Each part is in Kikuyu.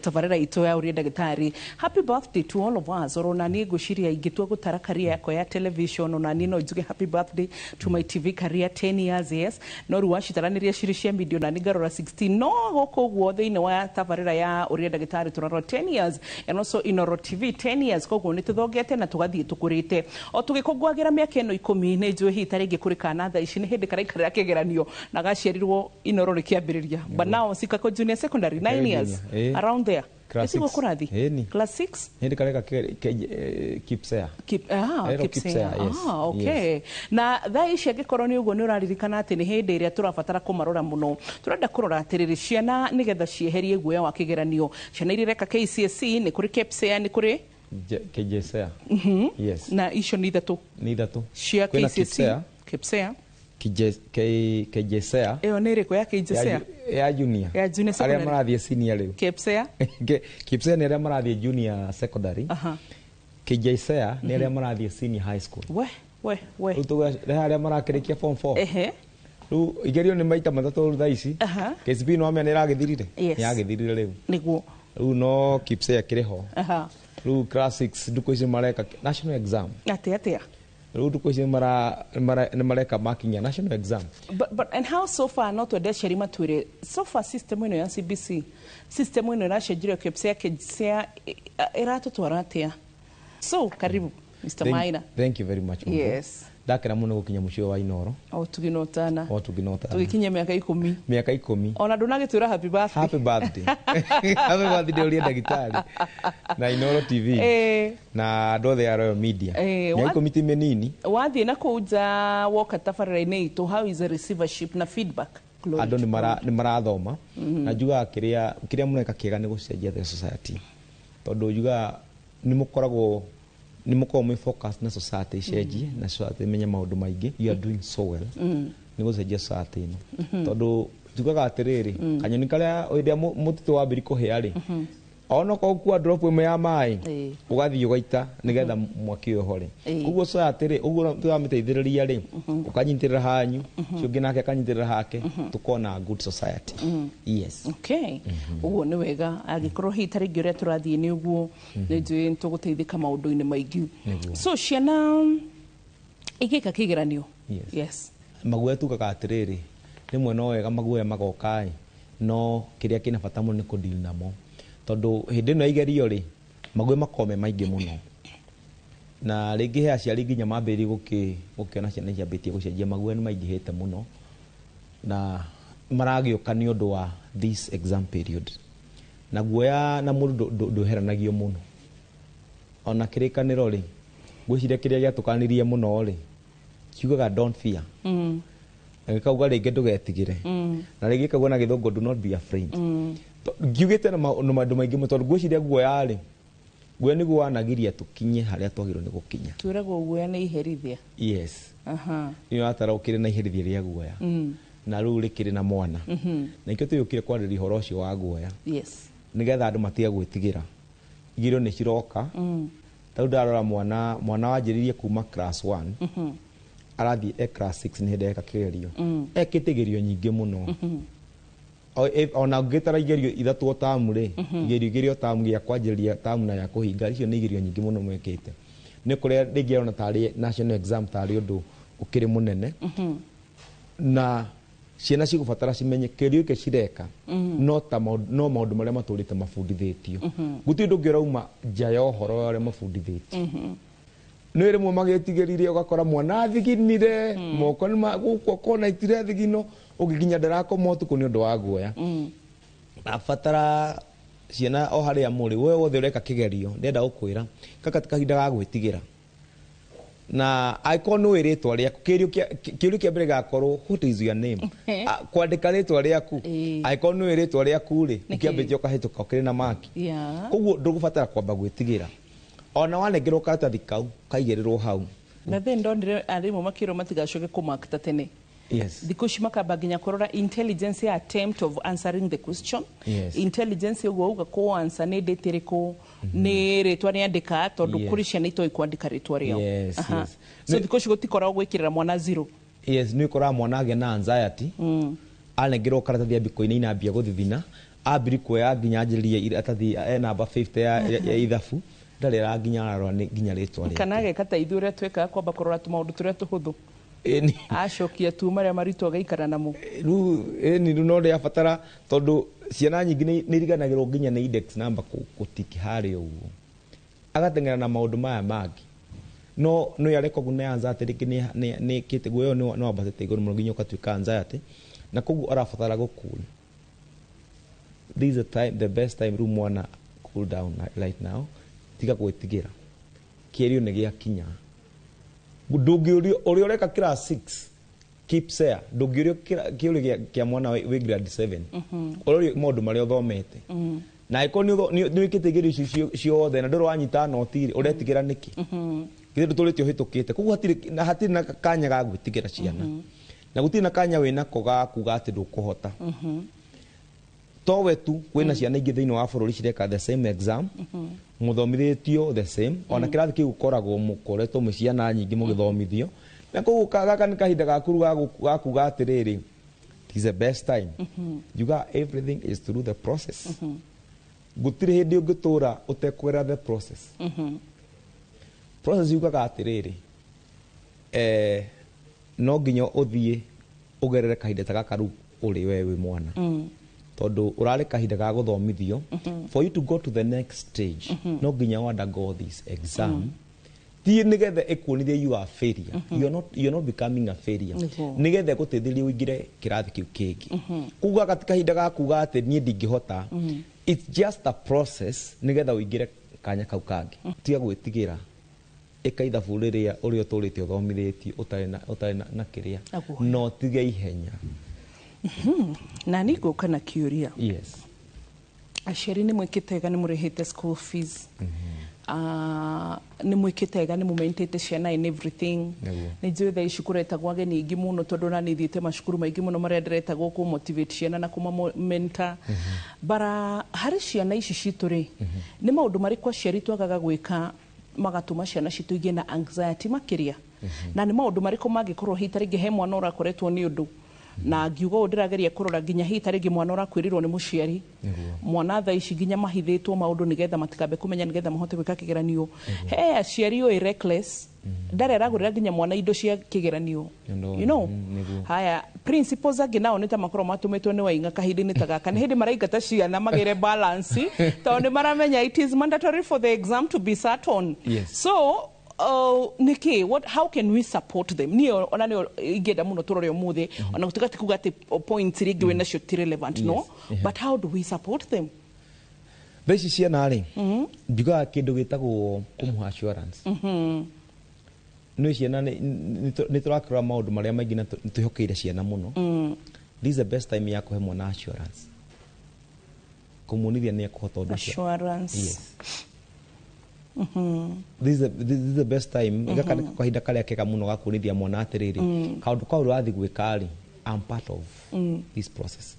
Tabarĩra itũ ya Ũria Ndagĩtarĩ. Happy birthday to all of us. Oro na niĩ ngwĩciria ingĩtua gũtara career yakwa ya television, ona niĩ no njuge happy birthday to my TV career, 10 years, yes. No rĩu wacitaranĩria cirĩ cia media, ona niĩ ngarora 16. No gũkũ ũguo thĩinĩ wa tabarĩra ya Ũria Ndagĩtarĩ tũrarora 10 years and also Inoro TV 10 years. Koguo nĩ tũthongete na tũgathiĩ tũkũrĩte o tũgĩkũngũagĩra mĩaka ĩno 10. Nĩ njũĩ hihi ta rĩngĩ kũrĩ kana thaa ici nĩ hĩndĩ karaikarĩra kĩgeranio na gaciarirwo Inoro rĩkĩambĩrĩria, but now cikako junior secondary, 9 years. Junior, around there. Class Nĩtiguo 6. Kũrathi Ĩni. class 6. Hĩndĩ kareka KPSEA. Keep, ah, Ero KPSEA. KPSEA, yes. Ah, okay. Na thaa ici angĩkorwo nĩ ũguo nĩ ũraririkana atĩ nĩ hĩndĩ ĩrĩa tũrabatara kũmarora mũno. Tũrenda kũrora atĩrĩrĩ, ciana nĩgetha cieherie guoya wa kĩgeranio. Ciana iria ireka KCSE, nĩ kũrĩ KPSEA, nĩ kũrĩ KJSEA, yes. Na icio nĩ ithatũ. Nĩ ithatũ. Cia Kwĩna KCSE. KPSEA. KPSEA. KJSEA. Ĩyo nĩ ĩrĩkũ ya KJSEA? Ya junior. Ya junior arĩa secondary. Marathiĩ senior rĩu. KPSEA. KPSEA nĩ arĩa marathiĩ junior secondary. KJSEA nĩ arĩa marathiĩ senior high school. We we we. Rĩu tũrehe arĩa marakĩrĩkia form 4. Rĩu igerio nĩ maita matatũ rĩu thaa ici. KCPE no amenya nĩ ĩragĩthirire. Yes. Nĩ yagĩthirire rĩu. Rĩu no KPSEA kĩrĩ ho. Rĩu class 6 ndukũ ici mareka national exam. Atĩ atĩa? Rĩu ndukũ ici nĩ mareka makinya national exam. But and how so far, no twende aciari matwĩre so far system ĩno ya CBC, system ĩno ĩracenjirio KPSEA, KJSEA, ĩratũtwara atĩa? So karibu, Mr. Maina. Thank you very much, Mungu. Yes. Ndakena mũno gũkinya mũciĩ wa Inoro. O tũgĩnotana. O tũgĩnotana. Tũgĩkinyia mĩaka 10. Mĩaka 10. Ona ndũnagĩtwĩra happy birthday. Happy birthday, happy birthday Ũria Ndagĩtarĩ na Inoro TV na andũ othe a Royal Media. Mĩaka 10 ti mĩnini. Wathiĩ na kũu nja woka tabarĩra-inĩ itũ, how is the receivership na feedback? Glory Andũ to nĩ marathoma na njugaga kĩrĩa mũreka kĩega nĩ gũcenjia the society, tondũ njugaga nĩ mũkoragwo mwĩ focus na society icenjie na society ĩmenye maũndũ maingĩ. You are doing so well nĩ gũcenjia society ĩno, tondũ njugaga atĩrĩrĩ, kanyoni karĩa hĩndĩ ĩrĩa mũtitũ wambĩrĩria kũhĩa rĩ, onokorwo ũkua drop ĩmwe ya maĩ, ũgathiĩ ũgaita nĩgetha mwaki ũyũ ũhore. Koguo society rĩ, ũguo tũramĩteithĩrĩria rĩ, ũkanyitĩrĩra hanyu, ũcio ũngĩ nake akanyitĩrĩra hake, tũkona good society, yes. Okay, ũguo nĩ wega. Angĩkorwo hihi ta rĩngĩ ũrĩa tũrathiĩ nĩ ũguo, nĩ njũĩ nĩ tũgũteithĩka maũndũ-inĩ maingĩ. Nĩguo. So ciana igĩka kĩgeranio. Yes. Yes. Maguoya tugaga atĩrĩrĩ, rĩmwe no wega maguoya magoka ĩ, no kĩrĩa kĩna bata mũno nĩ kũdeal namo, tondũ hĩndĩ ĩno ya igerio rĩ, maguoya makoragwo me maingĩ mũno, na rĩngĩ he aciari nginya mambĩrĩrie gũkĩona ciana ciambĩtie gũcenjia. Maguoya nĩ maingĩhĩte mũno na maragĩũka nĩ ũndũ wa this exam period, na guoya na mũndũ ndweheranagio mũno. Ona kĩrĩkanĩro rĩ, ngwĩciria kĩrĩa gĩatũkanirie mũno rĩ, kiugaga "Don't fear", na gĩkauga rĩngĩ "Ndũgetigĩre", na rĩngĩ gĩkauga na Gĩthũngũ, "Do not be afraid". Ngiugĩte na maũndũ maingĩ mũno, tondũ ngwĩciria guoya rĩ, guoya nĩguo wanagiria tũkinye harĩa twagĩrĩirwo nĩ gũkinya. Twĩragwo guoya nĩ iherithia. Yes. Nĩ ũratara ũkĩrĩ na iherithia rĩa guoya, na rĩu rĩkĩrĩ na mwana, na nikĩo tũyũkire kwarĩrĩria ũhoro ũcio wa guoya, nĩgetha andũ matige gwĩtigĩra. Igerio nĩ ciroka. Ta rĩu ndarora mwana wanjĩrĩirie kuma class 1, arathiĩ e class 6, nĩ hĩndĩ eka kĩgerio, ekĩte igerio nyingĩ mũno. Ona ũngĩtara igerio ithatũ o tamu rĩ, igerio igĩrĩ o tamu, gĩa kwanjĩrĩria tamu na ya kũhinga, icio nĩ igerio nyingĩ mũno mekĩte. Nĩ kũrĩa rĩngĩ arona tarĩ national exam, tarĩ ũndũ ũkĩrĩ mũnene, na ciana cigũbatara cimenye kĩgerio gĩkĩ cireka no ta no maũndũ marĩa matũrĩte mabundithĩtio. Gũtirĩ ũndũ ũngĩ ũrauma nja ya ũhoro wa ũrĩa mabundithĩtio. Nĩ rĩmwe magĩtigĩrire, ũgakora mwana athiginire moko nĩ gũkũ akona itire thigino, ũngĩ nginya ndarakoma ũtukũ nĩ ũndũ wa guoya. Abatara ciana o harĩa mũrĩ, we wothe ũreka kĩgerio, ndĩrenda gũkwĩra kaka ti kahinda ga gwĩtigĩra, na angĩkorwo nĩ ũĩ rĩtwa rĩaku, kĩũria kĩa mbere gĩgakorwo, "What is your name?" Ah, kwandĩka rĩtwa rĩaku. Angĩkorwo nĩ ũĩ rĩtwa rĩaku rĩ, Nĩkĩ? ũkĩambĩtie ũkahĩtũka ũkĩrĩ na maki. Koguo ndũgũbatara kwamba gwĩtigĩra ona wanengerwo karatathi kau kaigĩrĩrwo hau. Na then ndonire arimũ makĩrwo matigacoke kũmark ta tene. Thikũ ici makamba nginya kũrora intelligence ya attempt of answering the question. Intelligence ũguo uga kũ answer nĩ date ĩrĩkũ, nĩ rĩtwa rĩandĩka, tondũ kũrĩ ciana itoĩ kwandĩka rĩtwa rĩao. So thikũ ici gũtikoragwo gwĩkĩrĩra mwana zero. Yes, nĩ ũkoraga mwana agĩa na anxiety, anengerwo karatathi ambia kũinaina, ambia gũthithina. Ambiri kuoya nginya anjĩrĩrie iratathi e namba 50 ya ithabu, ndarĩ ara nginya ararora nĩ nginya rĩtwa rĩake. Kana ageka ta ithuĩ ũrĩa twĩkaga, kwamba kũrora tũmaũndũ tũrĩa tũhũthũ. Ĩni. Acokia tu marĩa maritũ agaikara namo. Rĩu ĩni, rĩu no rĩabatara, tondũ ciana nyingĩ nĩ iriganagĩrwo nginya nĩ index number gũtiki harĩa ũguo, agateng'era na maũndũ maya mangĩ, no no yareka ũguo nĩ anxiety rĩngĩ nĩ ĩkĩte guoya ũyũ nĩ wambatĩte igũrũ mũno nginya ũgatuĩka anxiety, na koguo arabatara gũ cool. This is the time, the best time rĩu mwana cool down right now. Tiga gwĩtigĩra, kĩerio nĩ gĩakinya. Ndũngĩũrio ũrĩa ũreka class 6 KPSEA, ndũngĩũrio kĩũria kĩa mwana wĩ grade 7. Ũrorio maũndũ marĩa ũthomete, na angĩkorwo nĩ wĩkĩte igerio icio ciothe na ndũrĩ wanyita noti rĩ, ũretigĩra nĩkĩ? Githĩ ndũtũrĩte ũhĩtũkĩte? Koguo hatirĩ na kanya ga gwĩtigĩra ciana, na gũtirĩ na kanya wĩnako ga kuga atĩ ndũkũhota. Towe tu, kwĩna ciana ingĩ thĩinĩ wa bũrũri cireka the same exam, mũthomithĩtio the same, ona kĩrathi kĩu ũkoragwo mũkoretwo mwĩ ciana nyingĩ mũgĩthomithio, na koguo gaka nĩ kahinda gaku rĩu ga kuga atĩrĩrĩ, it is the best time. Yuga everything is through the process. Gũtirĩ hĩndĩ ũngĩtũra ũtekũgerera the process. Process yugaga atĩrĩrĩ, no nginya ũthiĩ ũgerere kahinda ta gaka rĩu ũrĩ we wĩ mwana, tondũ ũrarĩ kahinda ga gũthomithio. For you to go to the next stage, no nginya undergo this exam, ti nigetha ĩkuonithie you are a failure. You are not becoming a failure. Nigetha ĩgũteithĩrĩrie ũingĩre kĩrathi kĩu kĩngĩ. Koguo gaka ti kahinda ga kuga atĩ niĩ ndingĩhota. It's just a process nigetha ũingĩre kanya kau kangĩ. Tiga gwĩtigĩra, ĩka ithabu rĩrĩa ũrĩa ũtũrĩte ũthomithĩtio ũtarĩ na kĩrĩa. Na guoya. No tige ihenya. Na nĩ ngũka na kĩũria. Yes. Aciari, nĩ mwĩkĩte wega nĩ mũrĩhĩte school fees. Nĩ mwĩkĩte wega nĩ mũmaintĩte ciana in everything. Nĩ njũĩ thaa ici kũretagwo ageni aingĩ mũno, tondũ ona nĩ thiĩte macukuru maingĩ mũno marĩa ndĩretagwo kũ motivate ciana na kũma mentor bara. Harĩ ciana ici citũ rĩ, nĩ maũndũ marĩkũ aciari twagaga gwĩka magatũma ciana citũ igĩe na anxiety makĩria, na nĩ maũndũ marĩkũ mangĩkorwo hihi ta rĩngĩ he mwana ũrakoretwo nĩ ũndũ, na ngiuga ũũ ndĩrageria kũrora nginya hihi ta rĩngĩ mwana ũrakuĩrĩrwo nĩ mũciari, mwana thaa ici nginya mahithĩtwo maũndũ nĩgetha matikambe kũmenya, nĩgetha mahote gwĩka kĩgeranio. He aciari ũĩ reckless, ndarĩ aragũrĩra nginya mwana indo cia kĩgeranio. Haya, principals angĩ nao nĩ ta makorwo matũmĩtwo nĩ Waing'a kahinda-inĩ ta gaka, nĩ hĩndĩ maraingata ciana magĩre balance, tondũ nĩ maramenya it is mandatory for the exam to be sat on. So nĩkĩ, what, how can we support them? Niĩ ona nĩ ingĩenda mũno tũrore ũmũthĩ, ona gũtuĩka ti kuga atĩ points iria ingĩ wĩ nacio ti relevant, no, but how do we support them? Thaa ici ciana rĩ, njugaga kĩndũ gĩtagwo kũmũha assurance. Nĩ ciana nĩ tũrakĩrora maũndũ marĩa maingĩ na nĩ twĩhokeire ciana mũno. This is the best time ya kũhe mwana assurance, kũmuonithia nĩ ekũhota ũndũ ũcio. Assurance. Yes. This is the best time. Gaka nĩ kahinda karĩa kega mũno ga kuonithia mwana atĩrĩrĩ, kaũndũ kau ũrathiĩ gwĩka rĩ, I'm part of this process.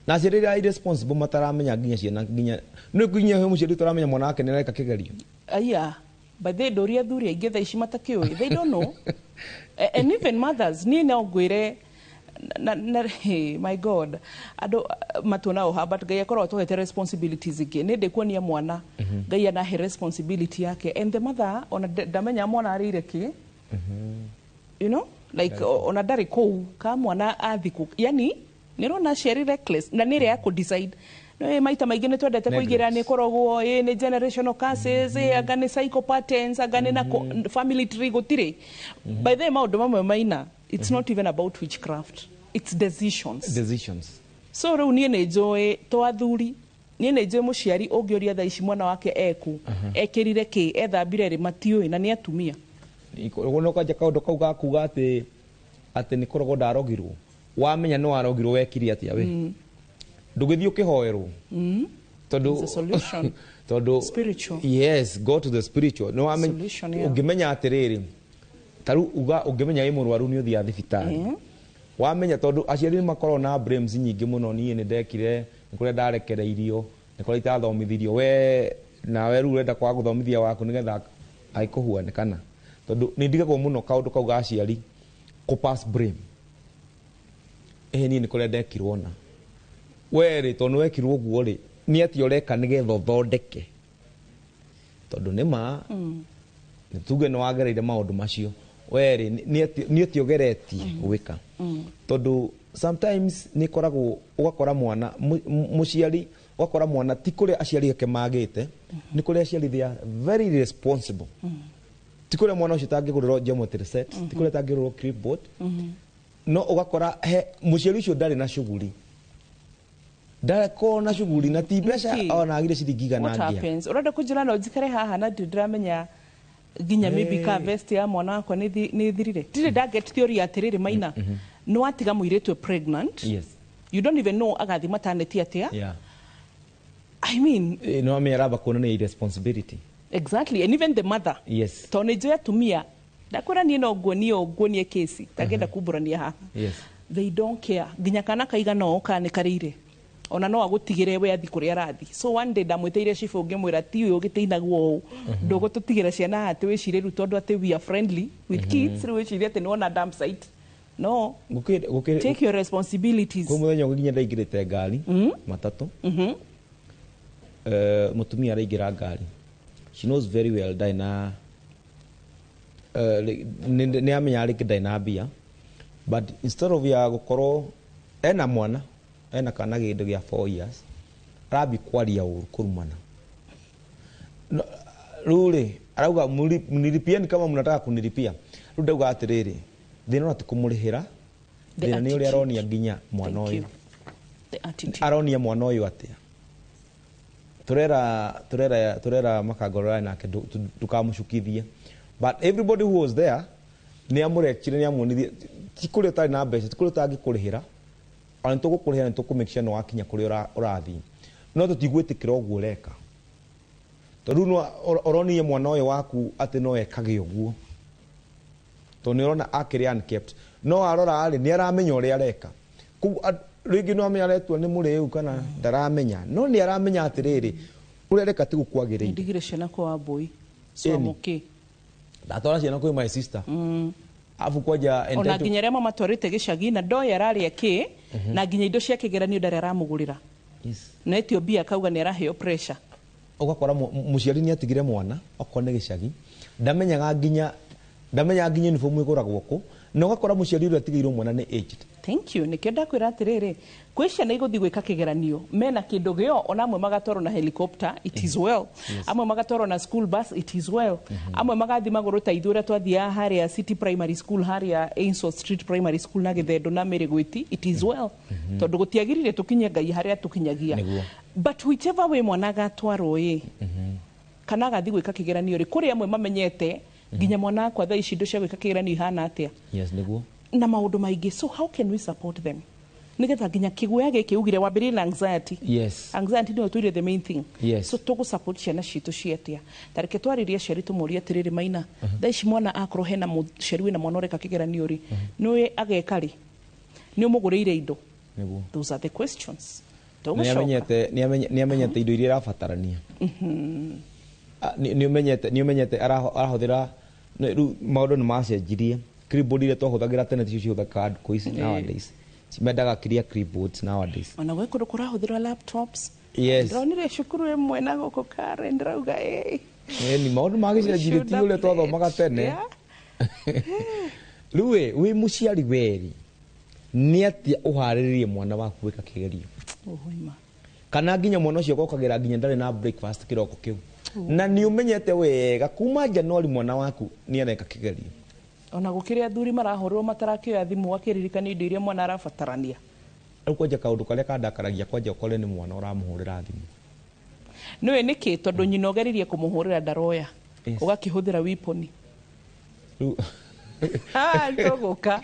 Na aciari arĩa irresponsible mataramenya nginya ciana, nginya nĩ nginya he mũciari ũtaramenya mwana wake nĩ areka kĩgerio. Aya, by the way, ndũria athuri aingĩ thaa ici matakĩũĩ, they don't know. And even mothers, niĩ no ngwĩre na hey, my God, andũ matuona oha, but Ngai akorwo atũhete responsibilities ingĩ. Nĩ ndĩkuonia mwana Ngai anahe responsibility yake, and the mother ona ndamenya mwana arĩire kĩ, like ona ndarĩ kũu ka mwana athi kũ, yani nĩrona aciari reckless na nĩ ĩrĩa ya kũ-decide. Nĩ maita maingĩ nĩ twendete kũigĩra nĩ koragwo ĩ nĩ generational curses, ĩ anga nĩ psychopatterns, anga nĩ na family tree. Gũtirĩ. By the way, maũndũ mamwe maina, it's not even about witchcraft, it's decisions. Decisions. So rĩu niĩ nĩ njũĩ to athuri, niĩ nĩ njũĩ mũciari ũngĩũria thaa ici mwana wake eku ekĩrire kĩ, ethambire rĩ, matiũĩ, na nĩ atumia. No kanja kaũndũ kau ga kuga atĩ nĩ kũrogwo ndarogirwo, wamenya nĩ warogirwo, wekire atĩa? We ndũgĩthiĩ ũkĩhoerwo tondũ It's a solution. Tondũ Spiritual. Yes, go to the spiritual. Nĩ wamenya Solution, yeah. ũngĩmenya atĩrĩrĩ, ta rĩu uga ũngĩmenya wĩ mũrwaru, nĩ ũthiaga thibitarĩ. Wamenya, tondũ aciari nĩ makoragwo na blames nyingĩ mũno, niĩ nĩ ndekire, nĩ kũrĩa ndarekereirio, nĩ kũrĩa itathomithirio, we nawe rĩu ũrenda kwaga gũthomithia waku nĩgetha agĩkũhuane kana tondũ nĩ ndigagwo mũno kaũndũ kau ga aciari kũ pass blame, ĩhĩ niĩ nĩ kũrĩa ndekirwo na We rĩ, tondũ wekirwo ũguo rĩ, nĩ atĩa ũreka nĩgetha ũthondeke? Tondũ nĩ ma nĩ tuge nĩ wagereire maũndũ macio, we rĩ, nĩ atĩa ũgeretie gwĩka? Tondũ sometimes nĩ ĩkoragwo ũgakora mwana mũciari, ũgakora mwana ti kũrĩa aciari ake magĩte, nĩ kũrĩa aciari they are very irresponsible. Ti kũrĩa mwana ũcio tangĩgũrĩrwo geometry set, ti kũrĩa tangĩgũrĩrwo clipboard, no ũgakora he mũciari ũcio ndarĩ na shughuli, ndakorwo na shughuli na ti mbeca. Nĩkĩ? Ona agire ciringi 100 What ngĩa. happens? Ũrenda kũnjĩra no njikare haha na ndirĩ ndĩramenya nginya maybe ka vest ya mwana wakwa nĩ thirire? Ndirĩ ndaget theory atĩrĩrĩ, Maina, nĩ watiga mũirĩtu e pregnant. You don't even know agathi maternity atĩa. I mean, No amenya aramba kuonania irresponsibility. Exactly, and even the mother. Tondũ nĩ njũĩ atumia, ndakwĩra niĩ no nguonie ũũ, nguonie kesi tangĩenda kumbũrania haha. They don't care nginya kana kaigana ũũ kana nĩ karĩire, ona no agũtigĩre we athi kũrĩa arathi. So one day ndamwĩtĩire cibũ, ngĩmwĩra ti ũyũ ũgĩtĩinagwo ũũ, ndũgũtũtigĩra ciana haha atĩ wĩcirie rĩu tondũ atĩ we are friendly with kids, rĩu wĩcirie atĩ nĩwona dump site. No Gũkĩrĩ take your responsibilities. Kwĩ mũthenya ũngĩ nginya ndaingĩrĩte ngari matatũ. Mũtumia araingĩra ngari, she knows very well ndarĩ na nĩ amenya rĩngĩ ndarĩ na mbia, but instead of ya gũkorwo ena mwana, ena kana kĩndũ gĩa 4 years, arambi kwaria ũru, kũrumana. No, rĩu rĩ arauga, "Mnilipieni kama mnataka kunilipia." Rĩu ndauga atĩrĩrĩ, thĩna ona ti kũmũrĩhĩra, The thĩna nĩ ũrĩa attitude. aronia nginya mwana Thank ũyũ. you. The attitude. Aronia mwana ũyũ atĩa? Turera makangorora nake ndukamũcukithie, but everybody who was there nĩ amũrekire, nĩ amuonithie ti kũrĩa ũtarĩ na mbeca, ti kũrĩa ũtangĩkũrĩhĩra, ona nĩ tũgũkũrĩhĩra, nĩ tũkũ make sure nĩ wakinya kũrĩa ũrathiĩ, no tũtigwĩtĩkĩra ũguo ũreka, tondũ rĩu no ũronie mwana ũyũ waku atĩ no ekage ũguo, tondũ nĩ ũrona akĩrĩ unkept, no arora rĩ, nĩ aramenya ũrĩa areka. Koguo rĩngĩ no amenya aretua nĩ mũrĩu kana ndaramenya, no nĩ aramenya atĩrĩrĩ, ũrĩa areka tiguo kwagĩrĩire. Ndigire ciana kwa Wambui. So Ĩni. I'm okay. Ndatwara ciana kwĩ my sister, afu kwanja Ona nginya arĩa mamatwarĩte gĩcagi na ndoĩ ararĩa kĩ, na nginya indo cia kĩgeranio ndarĩ aramũgũrĩra. Na etio mbia akauga nĩ araheo pressure. Ũgakora mũciari nĩ atigire mwana okorwo nĩ gĩcagi, ndamenyaga nginya uniform ĩgũragwo kũ, na ũgakora mũciari ũrĩa atigĩirwo mwana nĩ aged. Thank you. Nĩkĩo ndakwĩra atĩrĩrĩ, kwĩ ciana igũthiĩ gwĩka kĩgeranio mena kĩndũ gĩo, ona amwe magatwarwo na helicopter, it is well. Amwe magatwarwo na school bus, it is well. Amwe magathiĩ magũrũ ta ithuĩ ũrĩa twathiaga harĩa City Primary School, harĩa Ainsworth Street Primary School na Gĩthendo na Mĩrĩgwĩti, it is well, tondũ gũtiagĩrĩire tũkinye Ngai harĩa tũkinyagia. But whichever way mwana agatwarwo ĩ kana agathiĩ gwĩka kĩgeranio rĩ, kũrĩ amwe mamenyete nginya mwana wakwa thaa ici indo cia gwĩka kĩgeranio ihana atĩa Yes, nĩguo. Na maũndũ maingĩ. So how can we support them nigetha nginya kĩguoya gĩkĩ ugire wambĩrĩrie na anxiety? Anxiety nĩyo tũire the main thing. So tũgũ support ciana citũ ciatia? Tareke twarĩrie aciari, tũmorie atĩrĩrĩ, Maina, thaa ici mwana akorwo hena mũciari wĩna mwana ũreka kĩgeranio rĩ, nĩũĩ ageka rĩ, nĩ ũmũgũrĩire indo? Nĩguo. Those are the questions. Nĩ Tũgũcoka. Nĩ amenyete indo iria irabatarania. Nĩ ũmenyete arahũthĩra rĩu maũndũ nĩ macenjirie. Clipboard iria twahũthagĩra tene ticio cihũthĩkaga thikũ ici. Nowadays mendaga clear clipboards nowadays. Ona gwĩ kũndũ kũrahũthĩrwo laptops. Yes. Ndĩronire cukuru ĩmwe na gũkũ Karen, ndĩrauga ĩ. Ni maũndũ magĩcenjirie, ti ũrĩa twathomaga tene. Rĩu ĩ wĩ mũciari weri, nĩ atĩa ũharĩrĩrie mwana waku gwĩka kĩgerio? Ũhũima. Kana nginya mwana ũcio gokagĩra nginya ndarĩ na breakfast kĩroko kĩu, na nĩ ũmenyete wega kuma Januari mwana waku nĩ areka kĩgerio. Ona gũkĩrĩ athuri marahũrĩrwo matarakĩoya thimũ akĩririkania indo iria mwana arabatarania. Rĩu kwanja kaũndũ karĩa kandakaragia, kwanja ũkore nĩ mwana ũramũhũrĩra thimũ. Nĩũĩ nĩkĩ? Tondũ nyina ũgeririe kũmũhũrĩra ndaroya. Ũgakĩhũthĩra weapon. Rĩu Tũgũka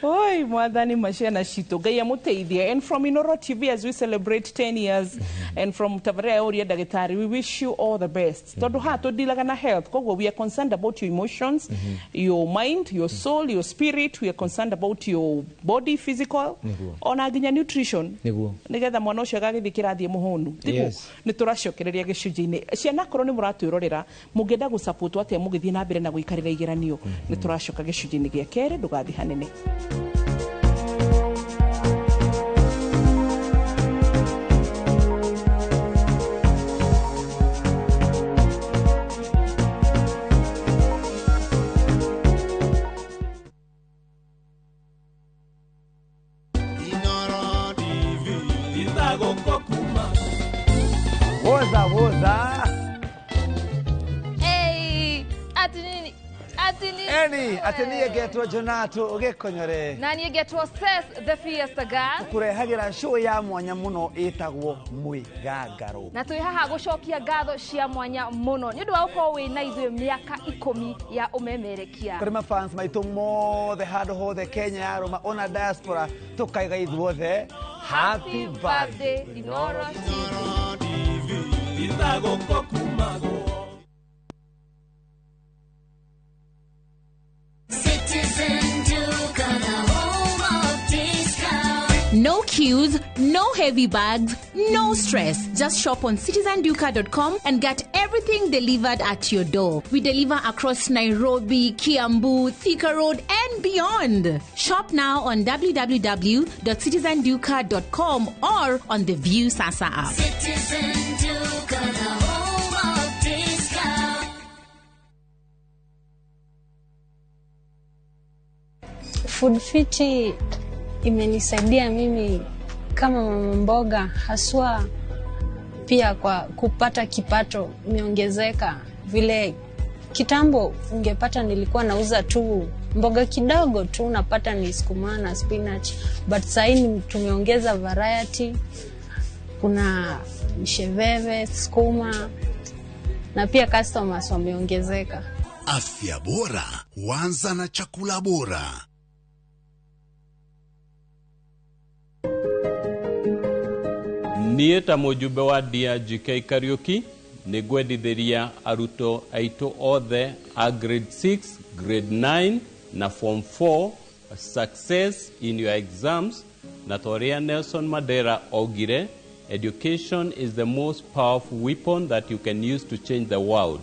oi mwathani maciana citũ, Ngai amũteithie. And from Inoro TV, as we celebrate 10 years, and from tabarĩra ya Ũria Ndagĩtarĩ, we wish you all the best, tondũ haha tũdilaga na health, koguo we are concerned about your emotions, your mind, your soul, your spirit. We are concerned about your body, physical, ona nginya nutrition, nigetha mwana ũcio agagĩthiĩ kĩrathiĩ mũhũnu, tiguo? Nĩ tũracokereria gĩcunjĩ-inĩ. Ciana, korwo nĩ mũratwĩrorera, mũngĩenda gũsapotwo atĩa mũgĩthiĩ na mbere na gũikarĩra igeranio? Nĩ tũracoka gĩcunjĩ-inĩ gĩa kerĩ, ndũgathiĩ hanene. Woza woza. Hey, ati nini? Ati nini? Eni, ati niye getwo Jonato Gikonyore. Na niye getwo Sess the Fiesta Girl. Kurehagira show ya mwanya muno itagwo Mwigangaro. Na twi haha gucokia ngatho cia mwanya muno ni undu wa gukorwo wina ithuĩ miaka 10 ya umemerekia. Kuri mafans maitu mothe handu hothe Kenya ya Roma ona diaspora tukaiga ithuothe happy birthday Inoro TV. Itagoko kumago. Citizen Duka, the home of discount. No queues, no heavy bags, no stress. Just shop on citizenduka.com and get everything delivered at your door. We deliver across Nairobi, Kiambu, Thika Road, and beyond. Shop now on www.citizenduka.com or on the View Sasa app. Citizen Duka, the home of discount. Food Fiti imenisaidia mimi kama mama mboga, haswa pia kwa kupata kipato imeongezeka. Vile kitambo ungepata nilikuwa nauza tu mboga kidogo tu, unapata ni sukuma na spinach, but sasa tumeongeza variety. Kuna msheveve, sukuma na pia customers wameongezeka. Afya bora huanza na chakula bora. Niĩ ta mũjumbe wa DRGK Kariuki nĩ ngwendithĩria arutwo aitũ othe a grade 6, grade 9 na form 4 success in your exams, na ta ũrĩa Nelson Mandela augire, education is the most powerful weapon that you can use to change the world.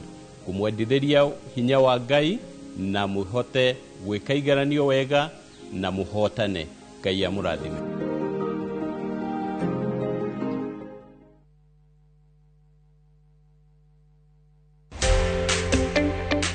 Kũmwendithĩria hinya wa Ngai na mũhote gwĩka igeranio wega na mũhotane. Ngai amũrathime.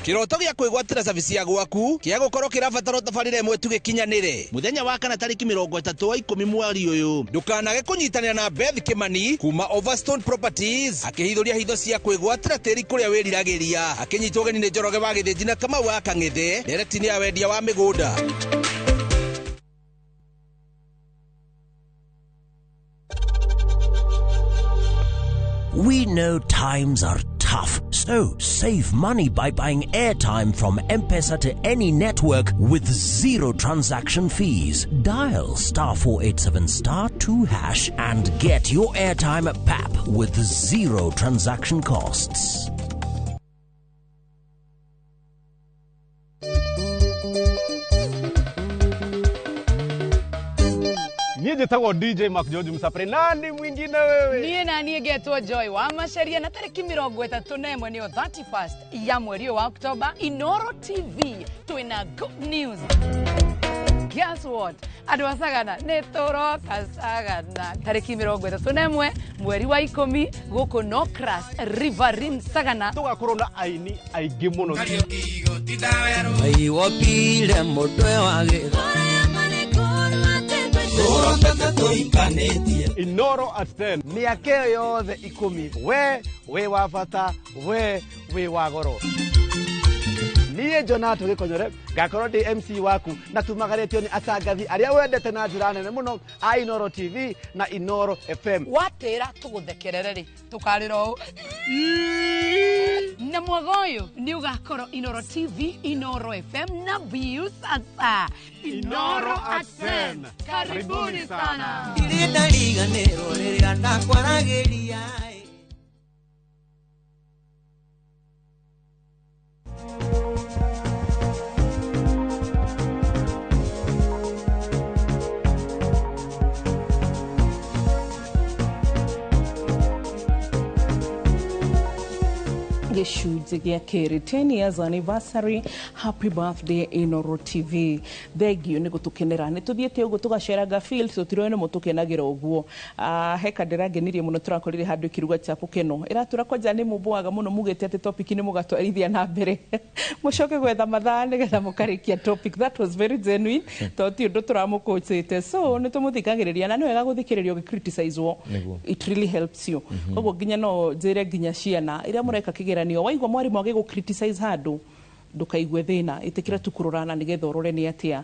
Kiroto gĩa kwĩgwatĩra cabici ya gwaku kĩa gũkorwo kĩrabatara tabarĩra ĩmwe tu gĩkinyanĩre mũthenya wa kana tarĩki 30 wa 10 mweri ũyũ. Ndũkanage kũnyitanĩra na Beth Kimani kuma Overstone Properties akĩhithũria hitho cia kwĩgwatĩra tĩri kũrĩa wĩriragĩria, akĩnyitwo ũgeni nĩ Njoroge wa Gĩthĩnji na Kamau wa Kang'ethe, ndereti-inĩ ya wendia wa mĩgũnda. We know times are tough, so save money by buying airtime from M-Pesa to any network with zero transaction fees. Dial *487*2# and get your airtime at PAP with zero transaction costs. Niĩ njĩtagwo DJ Mark George Msapre. Nani mwingine wewe? Niĩ na niĩ ngetwo Joy wa Macharia, na tarĩki 31 nĩyo 31st ya mweri wa Oktoba, Inoro TV twĩna good news. Guess what? Andũ a Sagana nĩ tũroka Sagana tarĩki 31 mweri wa 10 gũkũ Nocras Riverine Sagana. Tũgakorwo na aini aingĩ mũno. Wopire mũtwe wa gĩtha. Inoro at 10. Mĩaka ĩyo yothe 10 we wĩ wa bata, we wĩ wa goro. Niĩ Jonato Gikonyore ngakorwo ndĩ MC waku na tumagarĩtio nĩ atangathi arĩa wendete na njĩra nene mũno a Inoro TV na Inoro FM. Watĩra tũgũthekerere rĩ, tũkarĩra ũũ na mwaga ũyũ nĩ ũgakorwo Inoro TV, Inoro FM na View Sasa. Inoro at 10. Karibuni sana. Ndirĩ ndariganĩrwo rĩrĩa ndakwaragĩria. Gĩcunjĩ gĩa kerĩ, 10 years anniversary, happy birthday Inoro TV. Thengio nĩ gũtũkenera. Nĩ tũthiĩte ũguo tũgaceranga field, tũtiroĩ nĩ mũtũkenagĩra ũguo. Ah, he kandĩrangenirie mũno, tũrakorire handũ ĩkĩruga chapo keno ĩratũra kwanja nĩ mũmboaga mũno mugĩte atĩ topic nĩ mũgatwarithia na mbere, mũcoke gwetha mathaa nĩgetha mũkarĩkia topic. That was very genuine, tondũ ti ũndũ tũramũkũcĩte, so nĩ tũmũthikagĩrĩria na nĩ wega gũthikĩrĩrio ũgĩ-criticizewo. It really helps you. Koguo nginya no njĩre nginya ciana iria mũreka kĩgeranio, waigua mwarimũ agĩgũ criticize handũ, ndũkaigue thĩna, ĩtĩkĩra tu kũrorana nĩgetha ũrore nĩ atĩa,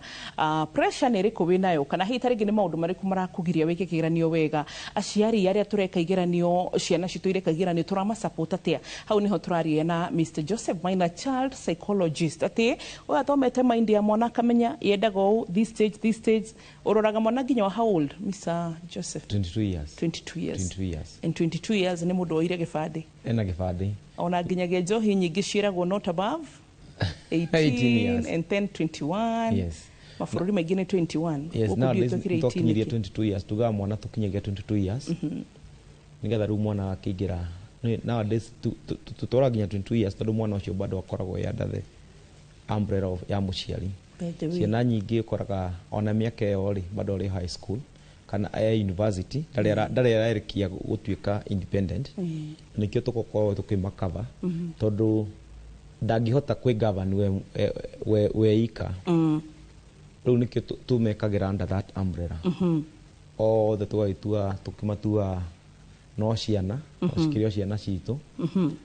pressure nĩ ĩrĩkũ wĩnayo, kana hihi ta rĩngĩ nĩ maũndũ marĩkũ marakũgiria wĩke kĩgeranio wega. Aciari arĩa tũreka igeranio, ciana citũ ireka igeranio, tũramasupport atĩa? Hau nĩho tũraria na Mr Joseph Maina, child psychologist, atĩ ũyũ athomete mind ya mwana akamenya yendaga ũũ this stage, this stage. Ũroraga mwana nginya wa how old, Mr Joseph? 22 years. 22 years. 22 years. And 22 years nĩ mũndũ oire gĩbandĩ. Ena gĩbandĩ. Ona nginyagia njohi nyingĩ ciĩragwo not above 18, 18 years. And then 21. Mabũrũri maingĩ nĩ 21. Yes. Gũkũ Nowadays ndiũĩ twekire 18 twakinyirie nĩkĩ. 22 years, tugaga mwana tũkinyagia 22 years nĩgetha rĩu mwana akĩingĩra. Nowadays tũtwaraga nginya 22 years tondũ mwana ũcio bado akoragwo e under the umbrella of ya mũciari. By the way. Ciana nyingĩ ũkoraga ona mĩaka ĩyo rĩ, bado arĩ high school kana e university, ndarĩ ararĩkia gũtuĩka independent. Nĩkĩo tũgũkorwo tũkĩmakava, tondũ ndangĩhota kwĩ-govern we ika. Rĩu nĩkĩo tũmekagĩra under that umbrella othe, tũgagĩtua tũkĩmatua no ciana, no cikĩrĩ o ciana citũ.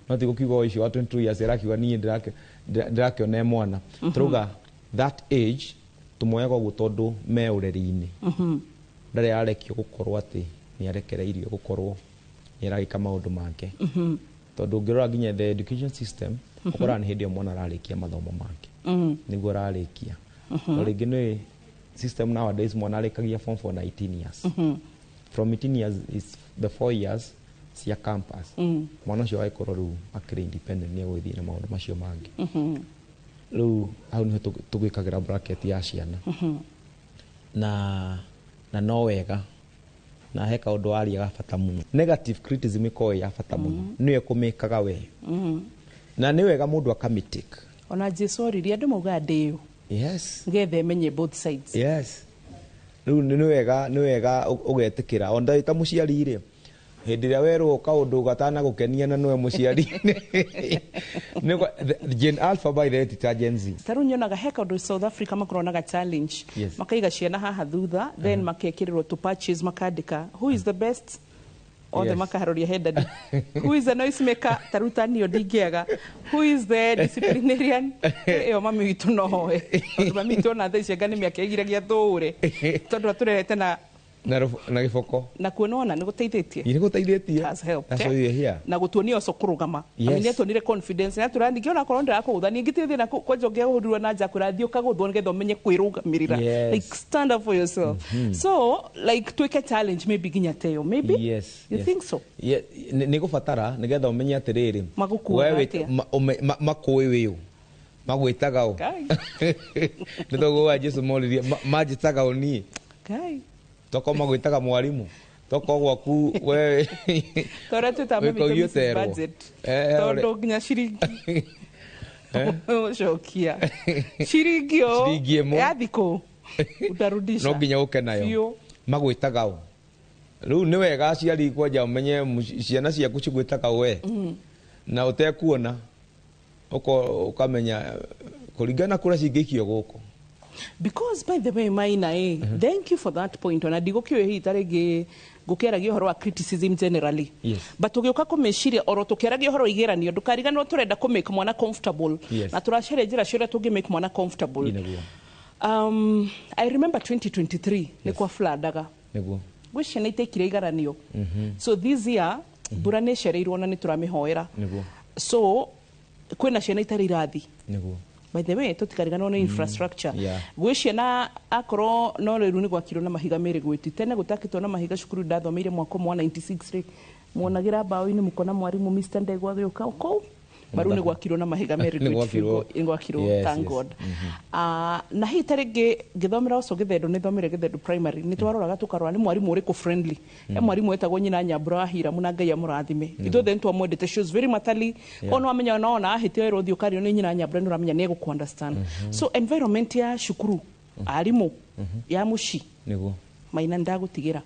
No ti gũkiuga o icio wa 22 years ĩrakiuga niĩ ndĩrakĩona e mwana. Tũrauga that age tũmoyaga ũguo tondũ me ũreri-inĩ, ndarĩ arekio gũkorwo atĩ nĩ arekereirio gũkorwo nĩ aragĩka maũndũ make, tondũ ũngĩrora nginya the education system, ũkoraga nĩ hĩndĩ ĩyo mwana ararĩkia mathomo make, nĩguo ararĩkia. No rĩngĩ nĩ system nowadays mwana arĩkagia form 4 na 18 years. From 18 years is the 4 years cia campus. Mwana ũcio agĩkorwo rĩu akĩrĩ independent, nĩ egũgĩthiĩ na maũndũ macio mangĩ. Rĩu hau nĩho tũgwĩkagĩra bracket ya ciana. Na no wega na he kaũndũ waria ga bata mũno, negative criticism ĩkoragwo ĩ ya bata mũno, nĩwe kũmĩkaga we, na nĩ wega mũndũ akamĩtake. Ona Jesu oririe andũ maugaga ndĩyo ngetha emenye both sides. Yes, rĩu nĩ wega ũgetĩkĩra ona wĩ ta mũciari rĩ, hĩndĩ ĩrĩa werwo kaũndũ gatanagũkenia na nĩwe mũciari. Gen Alpha, by the way, ti ta Gen Z. Ta rĩu nyonaga he kaũndũ South Africa makorwo challenge. Makaiga ciana haha thutha, then makekĩrĩrwo tũ patches, makandĩka who is the best, othe makaharũria he daddy, who is the noise maker, ta rĩu ta niĩ ndingĩaga, who is the disciplinarian, ĩyo mami witũ no hoe, tondũ mami witũ ona thaa ici anga nĩ mĩaka ĩgiragia thũũre tondũ atũrerete na na gĩboko. Na kuona ona nĩ gũteithĩtie. Nĩ gũteithĩtie. Has helped, That's eh? why we're here. Na gũtuonia ũco kũrũgama. Ami nĩ atuonire confidence na atũra ningĩ ona korwo ndĩrakũgũtha ningĩ ti thĩna, kwanja ũngĩahũrirwo na nja kwĩra thiĩ ũkagũthwo nĩgetha ũmenye kwĩrũgamĩrĩra. Like, stand up for yourself. So like twĩke challenge maybe nginya teyo maybe. You think so? Yeah, nĩ gũbatara nĩgetha ũmenye atĩrĩrĩ, Magũkuaga we atĩa? makũĩ wĩũ magwĩtaga ũ. Ngai. Nĩ toguo wa Jesu moririe, manjĩtaga ũ niĩ? Ngai. Tokorwo magwĩtaga mwarimũ, tokorwo gwaku we Torĩa twĩtaga mami wĩka witũ Mrs. ũterwo. Budget. Eh, Tondũ nginya ciringi cokia ciringi o Ciringi ĩmwe. ya thikũ utarudisha. No nginya ũke nayo. Biũ. Magwĩtaga ũ? Rĩu nĩ wega aciari kwanja ũmenye ciana ciaku cigwĩtaga we, na ũtekuona ũkamenya kũringana kũrĩa cingĩikio gũkũ. Because by the way, Maina, thank you for that point. Ona ndigũkĩũĩ hihi ta rĩngĩ ngũkĩaragia ũhoro wa criticism generally, but tũgĩũka kũmĩciria oro tũkĩaragia ũhoro wa igeranio, ndũkariganĩrwo tũrenda kũ make mwana comfortable, na tũracaria njĩra ciothe tũngĩ make mwana comfortable. Nĩguo. I remember 2023 nĩ kwa flood-aga, gwĩ ciana itaikire igeranio. So this year mbura nĩ ĩcereirwo na nĩ tũramĩhoera. So kwĩna ciana itarĩ irathi. By the way, tũtikariganĩrwo nĩ infrastructure. Gwĩ ciana akorwo no rĩu nĩ gwakirwo na mahiga merĩ gwĩti tene gũtakĩtwo na mahiga. Cukuru ndathomeire mwaka ũmwe wa 96 rĩ, muonagĩra mbaũ-inĩ, mũkona mwarimũ Mr. Ndegwa agĩũka kũu Maru nĩ gwakirwo na mahiga merĩ. Nĩ gwakirwo. Nĩ gwakirwo, thank God. Na hihi ta rĩngĩ ngĩthomera ũcio Gĩthendu, nĩ thomire Gĩthendu Primary, nĩ twaroraga tũkarora nĩ mwarimũ ũrĩkũ friendly. He mwarimũ wetagwo Nyina Nyambura wa Hiramu, na Ngai amũrathime. Ithuothe nĩ twamwendete. She was very motherly. Ona wamenya ona ona ahĩtia wĩra ũthiĩ ũkario nĩ Nyina Nyambura, nĩ ũramenya nĩ egũkũ understand. So environment ya cukuru, arimũ, ya mũciĩ. Nĩguo. Maina, ndagũtigĩra.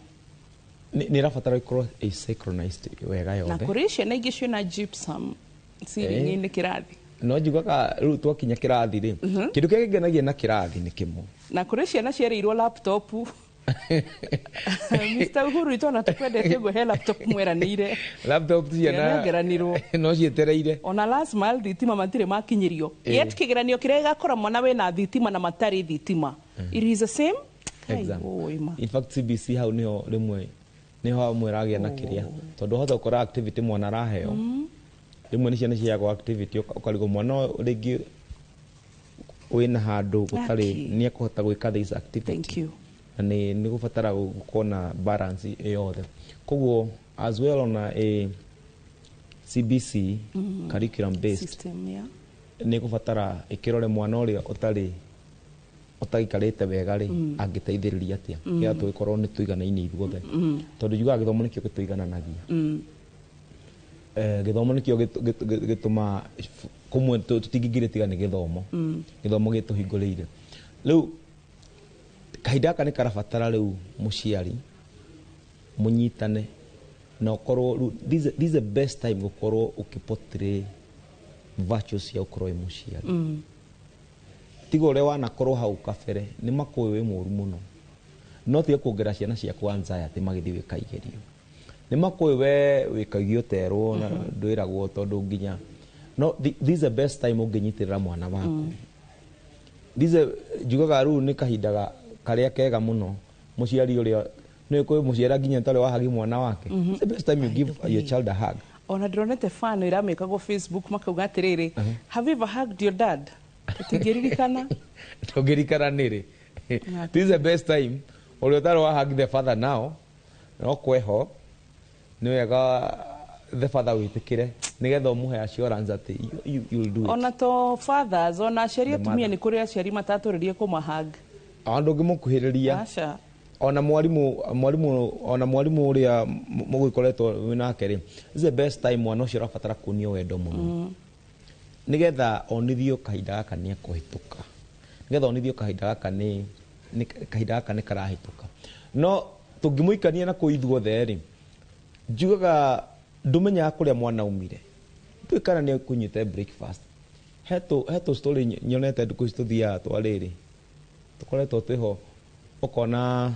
Nĩ ĩrabatara ĩkorwo ĩ synchronized wega Na yothe. Kũrĩ ciana ingĩ ciĩna gypsum ceiling-inĩ kĩrathi. No njugaga rĩu twakinya kĩrathi rĩ, kĩndũ kĩrĩa kĩngenagia na kĩrathi nĩ kĩmwe. Na kũrĩ ciana cierĩirwo laptop. Mr. Uhuru itona tukwendete ũguo, he laptop mweranĩire. Laptop ciana Cianengeranirwo. No cietereire. Ona last mile thitima matirĩ makinyĩrio. Yet kĩgeranio kĩrĩa gĩgakora mwana wĩna thitima na matarĩ thitima, it is the same. Kai, Exam. oi ma. In fact, CBC hau niho rĩmwe niho hamwe ĩragĩa na kĩrĩa, tondũ hota gũkora activity mwana araheo, rĩmwe nĩ ciana ciheagwo activity, ũkarigwo mwana ũyũ rĩngĩ wĩna handũ gũtarĩ Aki. nĩ ekũhota gwĩka this activity. Thank you. Na nĩ gũbatara gũkorwo na balance yothe. Koguo as well ona a CBC, curriculum based system, yeah. Nĩ gũbatara ĩkĩrore mwana ũrĩa ũtarĩ ũtaikarĩte wega rĩ, angĩteithĩrĩria atĩa nĩgetha tũgĩkorwo nĩ tũiganaine ithuothe, tondũ njugaga gĩthomo nĩkĩo gĩtũigananagia. Gĩthomo nĩkĩo gĩtũmaga kũmwe tũtingĩingĩria tiga nĩ gĩthomo. Gĩthomo gĩtũhingũrĩire. Rĩu kahinda gaka nĩ karabatara rĩu mũciari mũnyitane na ũkorwo rĩu this is the best time gũkorwo ũkĩportray virtues cia gũkorwo wĩ mũciari. Tiga ũrĩa wanakorwo hau kabere nĩ makũĩ wĩ mũru mũno, no tiga kuongerera ciana ciaku anxiety magĩthiĩ gwĩka igerio. Nĩ makũĩ we wĩkagia ũterwo na ndwĩragwo, tondũ nginya no this is the best time ũngĩnyitĩrĩra mwana waku. This is njugaga rĩu nĩ kahinda karĩa kega mũno mũciari ũrĩa nĩ kwĩ mũciari nginya ũtarĩ wahagi mwana wake. It's the best time you give your child a hug. Ona ndĩronete fan ĩramĩkagwo Facebook, makauga atĩrĩrĩ, "Have you ever hugged your dad?" Tũtingĩririkana. Ndũngĩrikana nĩrĩ. This is the best time ũrĩa ũtarĩ wa hug the father now, no kweho nĩ wega the father wĩtĩkĩre nĩgetha ũmũhe assurance atĩ you will do it. Ona to fathers, ona aciari The atumia. mother. Nĩ kũrĩ aciari matatũrĩrie kũmahug. Ona ndũngĩmũkuhĩrĩria. Aca. Ona mwarimũ ũrĩa mũgĩkoretwo wĩ nake rĩ, this is the best time mwana ũcio ũrabatara kuonio wendo mũno, nĩgetha onithio kahinda gaka nĩ ekũhĩtũka, nĩgetha onithio kahinda gaka nĩ kahinda gaka nĩ karahĩtũka. No tũngĩmũikania na kũu ithuothe rĩ, njugaga ndũmenyaga kũrĩa mwana aumire, ndũĩ kana nĩ ekũnyuĩte breakfast. He tũ story nyonete ndukũ ici tũthiaga twa rĩrĩ tũkoretwo twĩho, ũkona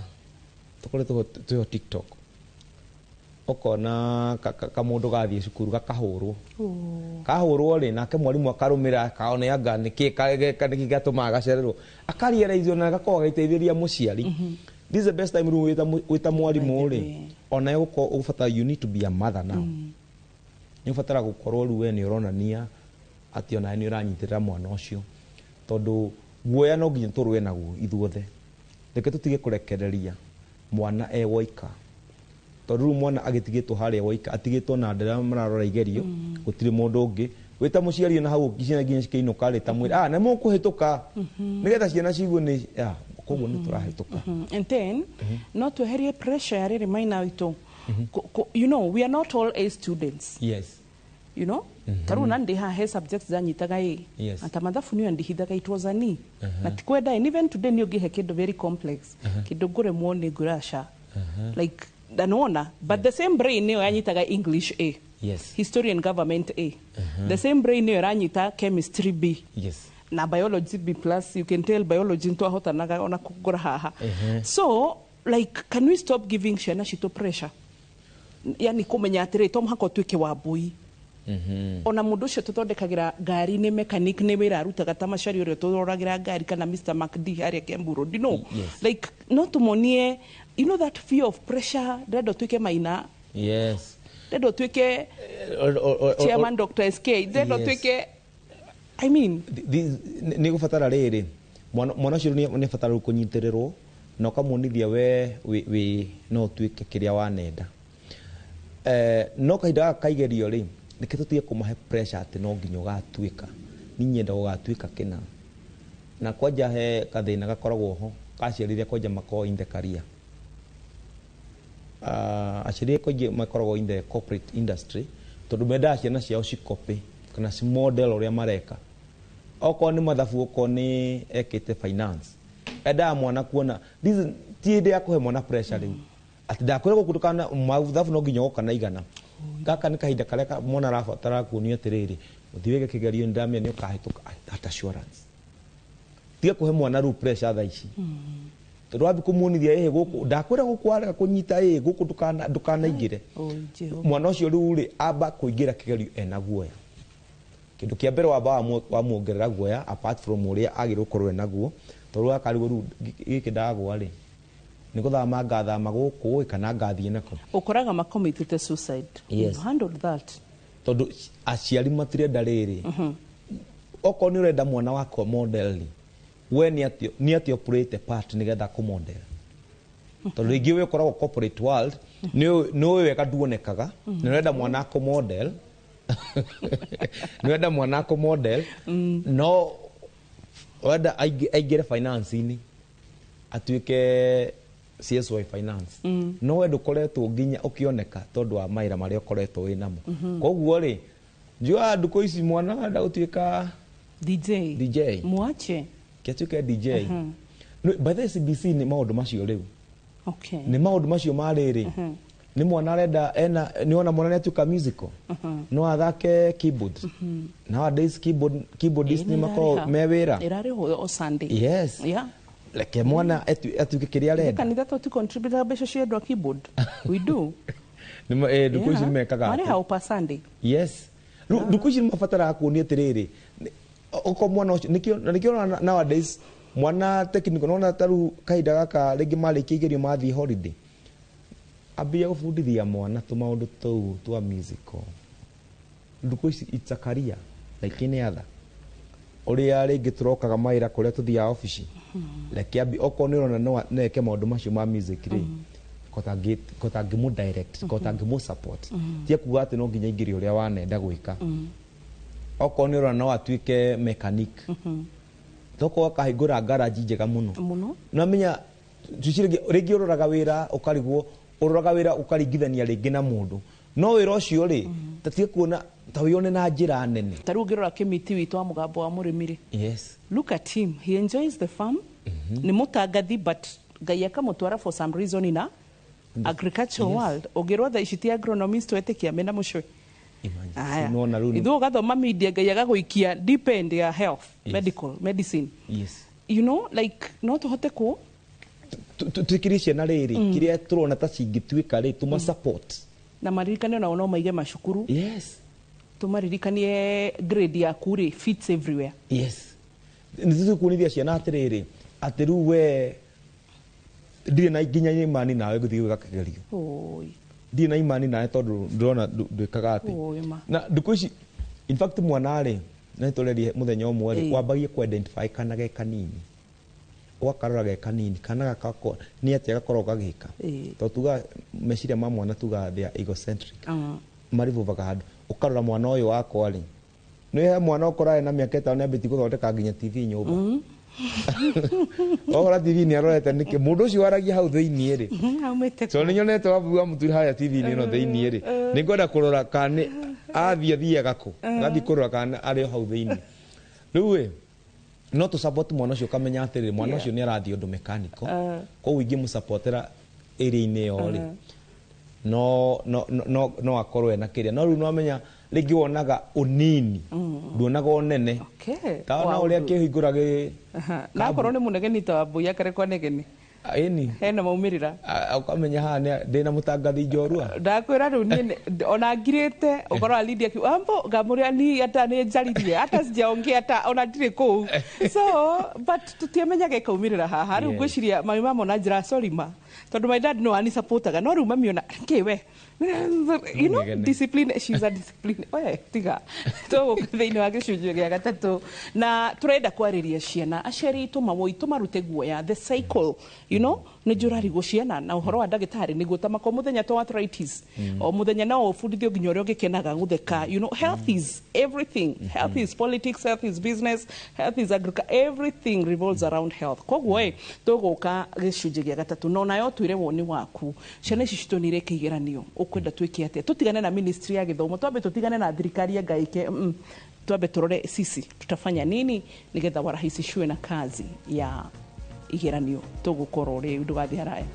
tũkoretwo twĩho TikTok, ũkona kamũndũ gathiĩ cukuru gakahũrwo. Kahũrwo rĩ, nake mwarimũ akarũmĩra kaone anga nĩkĩ nĩkĩ gĩatũmaga gacererwo, akarealize ona gakorwo gagĩteithĩrĩria mũciari. This is the best time rĩu wĩta mwarimũ rĩ, ona gũkorwo ũgũbatara, you need to be a mother now. Nĩ ũbatara gũkorwo rĩu we nĩ ũronania atĩ onawe nĩ ũranyitĩrĩra mwana ũcio, tondũ guoya no nginya tũrũe naguo ithuothe. Reke tũtige kũrekereria mwana e woika, tondũ rĩu mwana agĩtigĩtwo harĩa woika, atigĩtwo na andũ arĩa mararora igerio, gũtirĩ mũndũ ũngĩ. Wĩta mũciari ona hau ciana nginya cikĩinũka rĩ, ta mwĩre nĩ mũkũhĩtũka, nĩgetha ciana cigue nĩ koguo nĩ tũrahĩtũka. And then no tweherie pressure ya rĩrĩ maina witũ. We are not all A students. Ta rĩu na ndĩ haha he subjects ndanyitaga ĩ, ata mathabu nĩyo ndihithaga, it was a ni na tikwenda. And even today nĩ ũngĩhe kĩndũ very complex, kĩndũ ngũremwo nĩ ngũraca like ndanona, but the same brain nĩyo yanyitaga English A, history and government A. The same brain nĩyo ĩranyita chemistry B na biology B plus. You can tell biology ntwahotanaga ona kũgũra haha. So like, can we stop giving ciana citũ pressure, yani kũmenya atĩrĩ to mũhaka ũtuĩke wa mbui? Ona mũndũ ũcio tũthondekagĩra ngari nĩ mechanic, nĩ wĩra arutaga, ta macari ũrĩa tũroragĩra ngari kana Mr. MacD harĩa Kiambu Road, like no tũmonie that fear of pressure. Ndĩrenda ũtuĩke Maina, ndĩrenda ũtuĩke chairman Dr. SK, ndĩrenda ũtuĩke, I mean. Nĩ gũbatara rĩrĩ mwana ũcio nĩ abatara rĩu kũnyitĩrĩrwo na ũkamuonithia we wĩ no ũtuĩke kĩrĩa wanenda. No kahinda gaka kaigerio rĩ, Reke tũtige kũmahe pressure atĩ no nginya ũgatuĩka, niĩ nyenda gũgatuĩka kĩna. Na kwanja he kathĩna gakoragwo ho ka aciari arĩa kwanja makoragwo in the career. Aciari arĩa kwanja makoragwo in the corporate industry, tondũ mendaga ciana ciao cicopy kana cimodel ũrĩa mareka. Okorwo nĩ mathabu, okorwo nĩ ekĩte finance, endaga mwana kuona this ti hĩndĩ ya kũhe mwana pressure rĩu atĩ ndakwĩra gũkũ ndũkana mathabu no nginya ũgoka na igana. Gaka nĩ kahinda karĩa mwana arabatara kuonio atĩrĩrĩ, ũthiĩ wĩke kĩgerio, nĩndamenya nĩ ũkahĩtũka, that assurance. Tiga kũhe mwana rĩu pressure thaa ici, tondũ wathiĩ kũmuonithia ĩhĩ gũkũ ndakwĩra gũkũ warega kũnyita ĩĩ gũkũ ndũkanaingĩre. Mwana ũcio rĩu rĩ amba kũingĩra kĩgerio ena guoya. Kĩndũ kĩa mbere wamba wamuongerera guoya apart from ũrĩa agĩrĩirwo gũkorwo enaguo, tondũ akarigwo rĩu gĩkĩ ndagwa rĩ nĩ gũthama ngathama gũkũ kana ngathiĩ nako. Ũkoraga makomitĩte suicide. Yes. You've handled that. Tondũ aciari matirenda rĩrĩ, okorwo nĩ ũrenda mwana wakwa model rĩ, we nĩ atĩa ũplay part nĩgetha kũ model, tondũ rĩngĩ we ũkoragwo corporate world, nĩ ũĩ wega nduonekaga, nĩ ũrenda mwana akũ model, nĩ ũrenda mwana akũ model, no ũrenda aingĩre finance-inĩ atuĩke CSY finance, no we ndũkoretwo nginya ũkĩoneka tondũ wa mawĩra marĩa ũkoretwo wĩ namo. Koguo rĩ, njugaga ndukũ ici mwana arenda gũtuĩka DJ, DJ, mwache kĩatuĩke DJ. By the way, CBC nĩ maũndũ macio rĩu, nĩ maũndũ macio ma rĩrĩ, nĩ mwana arenda ena nĩ ona mwana nĩ atuĩka musical, no athake keyboard. Nowadays keyboardist nĩ makoragwo me wĩra. Ĩrarĩhwo o Sunday. Yes. Reke mwana atuĩke kĩrĩa arenda. Kanitha tũ contribute mbeca cia andũ a keyboard, we do. Ndukũ ici nĩ mekaga atĩ. Marĩhagwo per Sunday. Yes, rĩu ndukũ ici nĩ mabataraga kuonia atĩrĩrĩ, okorwo mwana ũcio nĩkĩo na nĩkĩo ũrona nowadays mwana technical nona ta rĩu kahinda gaka rĩngĩ marĩkia igerio mathiĩ holiday, ambia gũbundithia mwana tũmaũndũ tũu twa musical. Ndukũ ici it's a career like any other, ũrĩa rĩngĩ tũrokaga mawĩra kũrĩa tũthiaga obici. Reke ambi okorwo nĩ ũrona no eke maũndũ macio ma music rĩ, kota ngĩmũ direct, kota ngĩmũ support, tia kuga atĩ no nginya aingĩre ũrĩa wanenda gwĩka. Okorwo nĩ ũrona no atuĩke mechanic, tokorwo akahingũra garage njega mũno. Mũno. Namenya tucirĩngĩ rĩngĩ ũroraga wĩra ũkarigwo, ũroraga wĩra ũkaringithania rĩngĩ na mũndũ, no wĩra ũcio rĩ tatige kuona ta wĩone na njĩra nene. Ta rĩu ũngĩrora Kĩmiti witũ wa mũgambo wa mũrĩmi rĩ, look at him, he enjoys the farm, nĩ mũtangathi, but Ngai akamũtwara for some reason in a agricultural world. Ũngĩrora thaa ici ti agronomist wetĩkia mena mũcwe. Aya. Nĩwona rĩu Ithuĩ ũgathoma media, Ngai agagũikia deep end ya health, medical medicine. Like no tũhote kũ Twĩkĩrie ciana rĩrĩ kĩrĩa tũrona ta cingĩtuĩka rĩ, tũma support. Na maririkane onao no maige macukuru. Tũmaririkanie grade yaku rĩ fits everywhere. Yes, nĩ tũkuonithia ciana atĩrĩrĩ, atĩ rĩu we ndirĩ na nginya imani nawe gũthiĩ gwĩka kĩgerio. Oi. Ndirĩ na imani nawe tondũ ndĩrona ndwĩkaga atĩ. Oi ma. Na ndukũ ici in fact mwana rĩ, na nĩtũrerie mũthenya ũmwe rĩ, wambagie ku identify kana ge kanini, ũgakarora ge kanini kana gakako nĩ atĩa gakoragwo gagĩka, tondũ tuga meciria ma mwana tuga they are egocentric, marivuvaga handũ. Ũkarora mwana ũyũ wakwa rĩ, nĩ he mwana ũkora ena mĩaka 5 nĩambĩtie gũthondeka nginya TV nyũmba. Wakora TV nĩ arorete nĩkĩ mũndũ ũcio waragia hau thĩiniĩ rĩ. Aumĩte. So nĩ nyonete wabu wa mũturi harĩa TV-inĩ ĩno thĩiniĩ rĩ, nĩ ngwenda kũrora kana nĩ athiĩ athiaga kũ, gathiĩ kũrora kana arĩ o hau thĩiniĩ. Rĩu ĩ no tũ support mwana ũcio, ũkamenya atĩrĩrĩ, mwana ũcio nĩ arathiĩ ũndũ mechanical, koguo ingĩmũsupportera area-inĩ ĩyo rĩ, no akorwo ena kĩrĩa. No rĩu nĩwamenya rĩngĩ wonaga ũnini, nduonaga ũnene. Ta ona ũrĩa kĩhingũra gĩ Na akorwo nĩ mũnegeni ta Wambui akarekwo anegene. Ĩni. Hena maumĩrĩra. Ũkamenya haha ndĩna mũtangathi njorua. Ndakwĩra rĩu niĩ ona ngirĩte ũkorwo Lydia ambo ngamũrĩa ni hata nĩ njaririe hata sijaongea hata ona ndirĩ kũu, so but tũtiamenyaga ĩkaumĩrĩra haha rĩu. Ngwĩciria mami mamona njĩra sorry ma. Tondu my dad no ani supportaga no riu mami ona ki we. You know, discipline, she's a discipline. We tiga. Tũgũka thĩinĩ wa gĩcunjĩ gĩa gatatũ na tũrenda kwarĩria ciana aciari itũ mawoi tũmarute guoya the cycle, you know, nĩ njũrarigwo ciana na ũhoro wa ndagĩtarĩ nĩguo ta mako mũthenya to arthritis o mũthenya no ũbundithio nginya ũrĩa ũngĩkenaga gũtheka, you know, health is everything. Health is politics, health is business, health is agriculture, everything revolves around health. Koguo ĩ tũgũka gĩcunjĩ gĩa gatatũ no nayo twĩre woni waku ciana ici citũ nĩ ireka igeranio ũkwenda twĩke atĩa tũtigane na ministry ya gĩthomo twambe tũtigane na thirikari ya ngaike twambe tũrore sisi tutafanya nini nigetha warahisishiwe na kazi ya igeranio tũgũkorwo rĩu ndũgathiĩ haraya.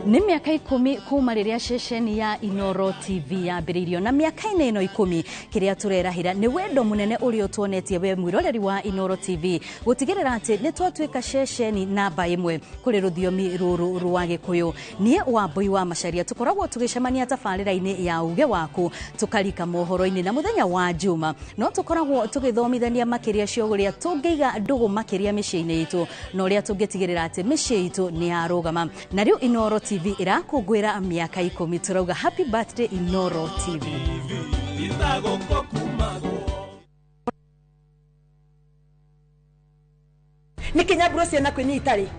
Nĩ mĩaka 10 kuma rĩrĩa ceceni ya Inoro TV yambĩrĩirio na mĩaka-inĩ ĩno 10 kĩrĩa tũrerahĩra nĩ wendo mũnene ũrĩa ũtuonetie we mwĩroreri wa Inoro TV gũtigĩrĩra atĩ nĩ twatuĩka ceceni namba 1 kũrĩ rũthiomi rũrũ rwa Gĩkũyũ. Niĩ Wambui wa Macharia tũkoragwo tũgĩcemania tabarĩra-inĩ ya uge waku tũkarika mohoro-inĩ na mũthenya wa Juma no tũkoragwo tũgĩthomithania makĩria cia ũrĩa tũngĩiga ndũgũ makĩria mĩciĩ-inĩ itũ na ũrĩa tũngĩtigĩrĩra atĩ mĩciĩ itũ nĩ yarũgama. Na rĩu Inoro TV irakũngũĩra mĩaka 10 tũrauga happy birthday Inoro TV.